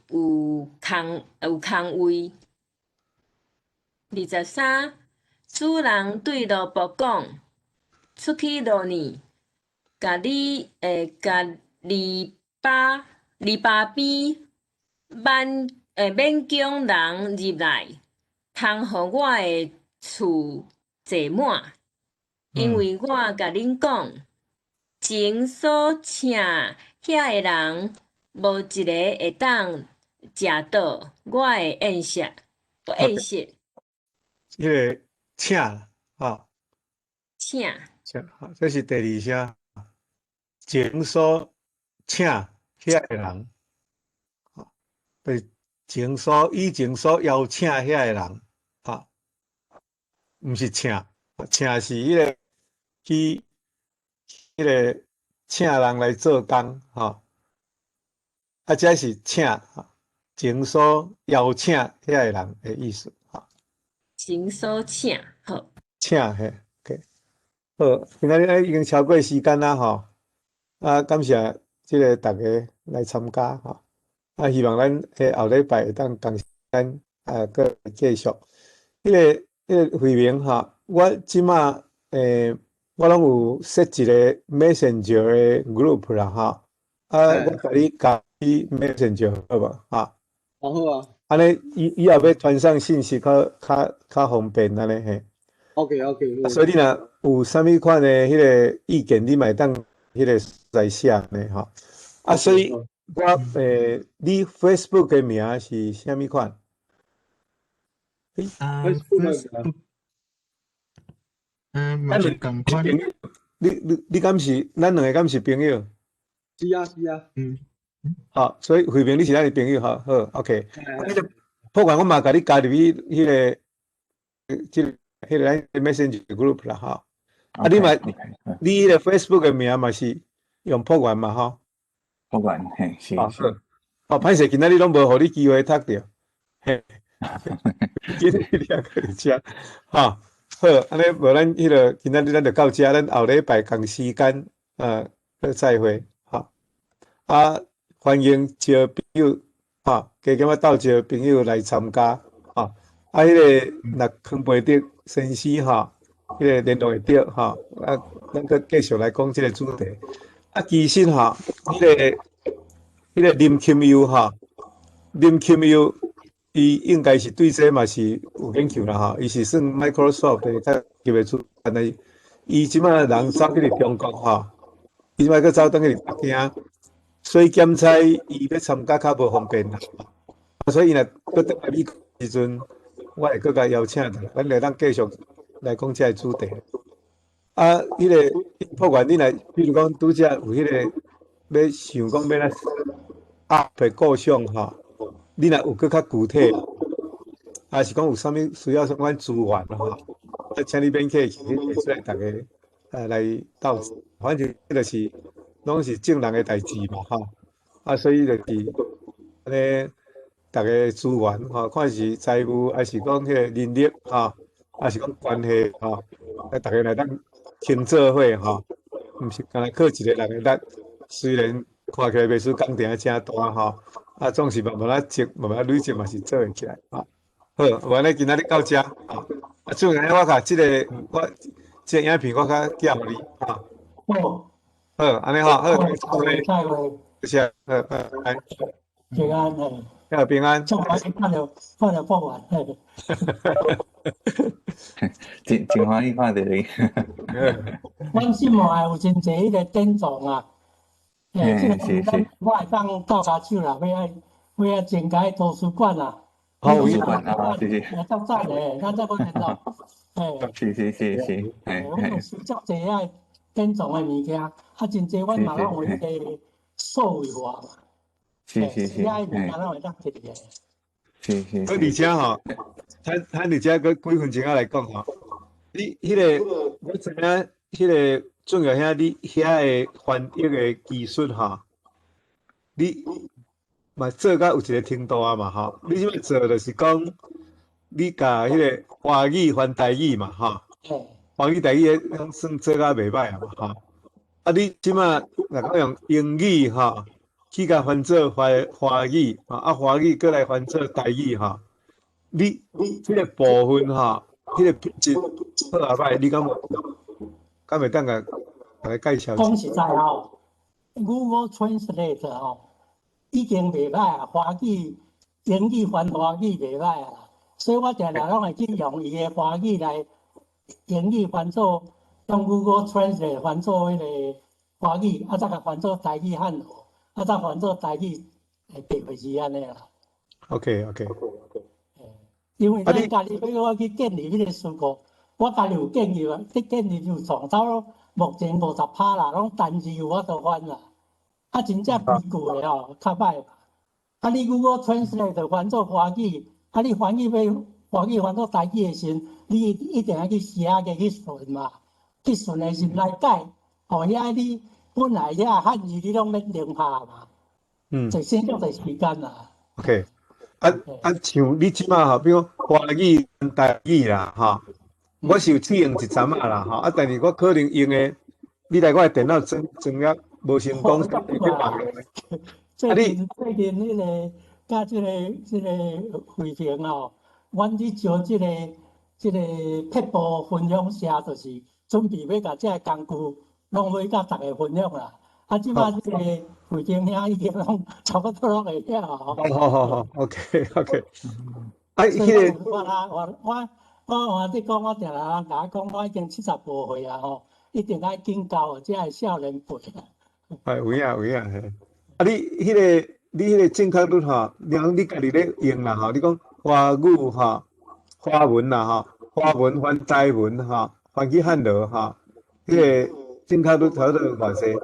有空位。23，主人對羅伯講，出去落呢，共籬笆邊勉強人入來，通予我的厝坐滿。因為我共恁講，前所請遐的人，無一个會當食到我的宴席。宴席。彼个請，吼。請。請，吼，這是第二聲。前所請遐的人，吼，對，前所以前所邀請遐的人，吼，毋是請，請是彼个去，彼个請人來做工，吼，啊，這是請，前所邀請遐的人的意思，吼。前所請，好。請嘿，OK，好，今仔日已經超過時間啦，吼，啊，感謝這个大家來參加，吼，啊，希望咱後禮拜會當仝時間啊，閣繼續。彼个慧明吼，我這馬我攏有設一个 Messenger 的 group 啦，吼，啊，我共你加去 Messenger 好無？哈。哦，好啊。按呢以後欲傳送信息較方便按呢嘿。 OK，OK。啊，所以你若有啥物款的彼个意見，你嘛會當彼个來寫呢吼。啊，所以我你 Facebook 的名是啥物款？啊，Facebook，嘛是仝款。你敢是咱兩个敢是朋友？是啊，是啊。好，所以慧明你是咱的朋友吼，好，OK。彼个不管我嘛共你加入去彼个，這个彼个咱 Messenger group 啦吼。啊，你嘛，你彼个 Facebook 的名嘛是用朴元嘛吼？朴元，嘿，是是。哦，歹勢，今仔日攏無予你機會讀著，嘿。今日你也閣佇遮，吼，好，按呢無咱彼个今仔日咱就到遮，咱後禮拜仝時間，閣再會，吼。啊，歡迎招朋友，吼，加減仔鬥招朋友來參加，吼。啊，彼个若康培德先生吼，彼个聯絡會著，吼，啊，咱閣繼續來講這个主題。啊，其實吼，彼个林钦佑吼，林钦佑。伊應該是對這嘛是有研究啦吼，伊是算 Microsoft 的較級的主，但是伊這馬人走去佇中國吼，伊這馬閣走轉去佇北京，所以檢查伊欲參加較無方便啦。所以伊若閣轉來美國時陣，我會閣共邀請轉來，咱會當繼續來講這个主題。啊，彼个不管你若，比如講拄才有彼个欲想講欲來 up 構想吼。你若有閣較具體，還是講有啥物需要相關資源吼，啊，請你免客氣，提出來，大家來鬥。反正就是攏是眾人的代誌嘛，吼。啊，所以就是按呢，逐家資源吼，看是財務，還是講彼個人力吼，還是講關係吼，啊，逐家來當傾做伙吼，毋是干焦靠一个人的力。雖然看起來袂輸工程誠大吼。啊，總是慢慢仔積，慢慢仔累積嘛是做會起來。啊，好，按呢今仔日到遮。啊，主任，我共這个我這个影片我較寄予你。啊。好。好，按呢吼，好，再會。謝謝，好，拜拜。平安嘿。好，平安。祝我看著看著福源嘿。真真歡喜看著你。阮新茂也有真濟彼个典藏啊，嘿，這個我會當鬥跤手啦，欲愛欲愛增加圖書館啊。圖書館啊，是是。也足讚的，咱再講電腦，嘿。是是是是，嘿。阮有收足濟遐典藏的物件，啊，真濟阮嘛攏有彼个數位化嘛。是是是，遐物件攏會當摕入來。是是。而且吼，趁佇遮閣幾分鐘仔來講吼，你彼个我知影，彼个俊耀兄，你遐个翻譯的技術吼，你嘛做甲有一個程度啊嘛吼。你這擺做就是講，你共彼个華語翻台語嘛吼，華語台語彼算做甲袂䆀啊嘛吼。啊，你這擺若講用英語吼，去共翻做華華語，啊華語閣來翻做台語吼，你這个部分吼，彼个品質好抑䆀，你敢有敢會當共逐家介紹？講實在吼，Google Translate 吼已經袂䆀啊，華語、英語翻華語袂䆀啊，所以我定定攏會去用伊的華語來英語翻做，用 Google Translate 翻做彼个華語，啊再共翻做台語漢語。啊，再翻做台語的白話字按呢啦。 OK OK。因為咱家己比如我去建立彼个書庫，我家己有建立啊，去建立有創差不多目前50%啦，攏單字有法度翻啦。啊，真正規句的吼，較歹。啊，你 Google Translate 翻做華語，啊，你翻譯欲華語翻做台語的時陣，你一定愛去寫個去順嘛，去順的時來改，吼遐你本來遐漢字你攏免重拍嘛。就省足濟時間啦。 OK，啊啊，像你這擺吼，比如講華語跟台語啦，吼，我是有試用一陣仔啦，吼，啊，但是我可能用的，你來我的電腦裝裝了無成功，最近最近彼个佮這個惠平吼，阮去招這個撇步分享社，就是準備欲共這个工具攏欲佮逐家分享啦。啊，這擺這個惠平兄已經攏差不多攏會曉吼。好好好，OK OK。啊，彼个我我我我換你講，我定定人共我講，我已經75歲啊吼，一定愛緊交這个少年輩啊。係有影有影嘿。啊，你彼個正確率吼，你講你家己咧用啦吼，你講華語吼、華文啦吼、華文翻台文吼、翻去漢羅吼，彼個正確率差不多偌濟？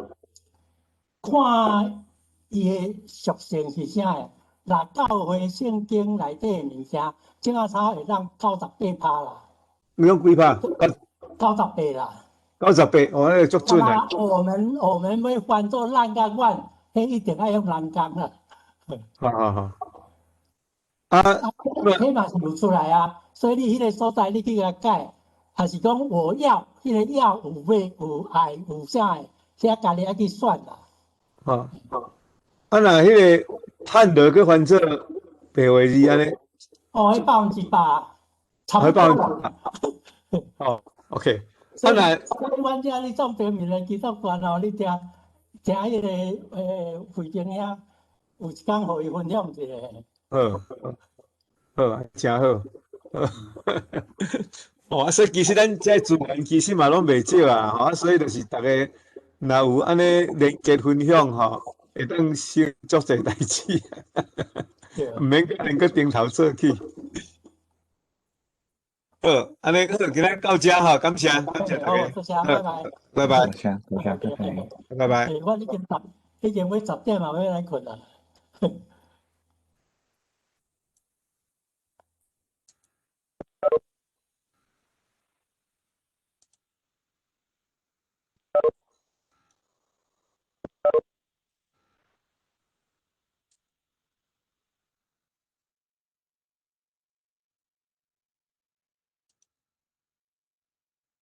看伊的屬性是啥个？若教會聖經內底的物件，這下差會當98%啦。你講幾趴？九十八啦。98，哦，彼個足準的。我們欲翻做咱佮阮，彼一定愛用人工啦。好好好。啊，彼嘛是有出來啊，所以你彼个所在你去共改，還是講我要彼个要有欲有愛有啥的，遐家己愛去選啦。啊，啊，若彼个漢羅閣翻做白話字按呢？哦，彼100%，差不多啦。哦，OK。所以，所以阮遮你做平民的基督徒哦，你聽聽彼个惠平兄有一工予伊分享一下。好，好，誠好。哦，啊，所以其實咱這資源其實嘛攏袂少啊，吼，啊，所以就是逐家若有按呢連結分享吼，會當省足濟代誌，毋免閣連閣重頭做起。好，按呢好，今仔到遮吼，感謝，感謝大家。多謝，拜拜。拜拜。多謝，多謝，拜拜。拜拜。欸，我已經十，已經欲10點嘛，欲來睏啊。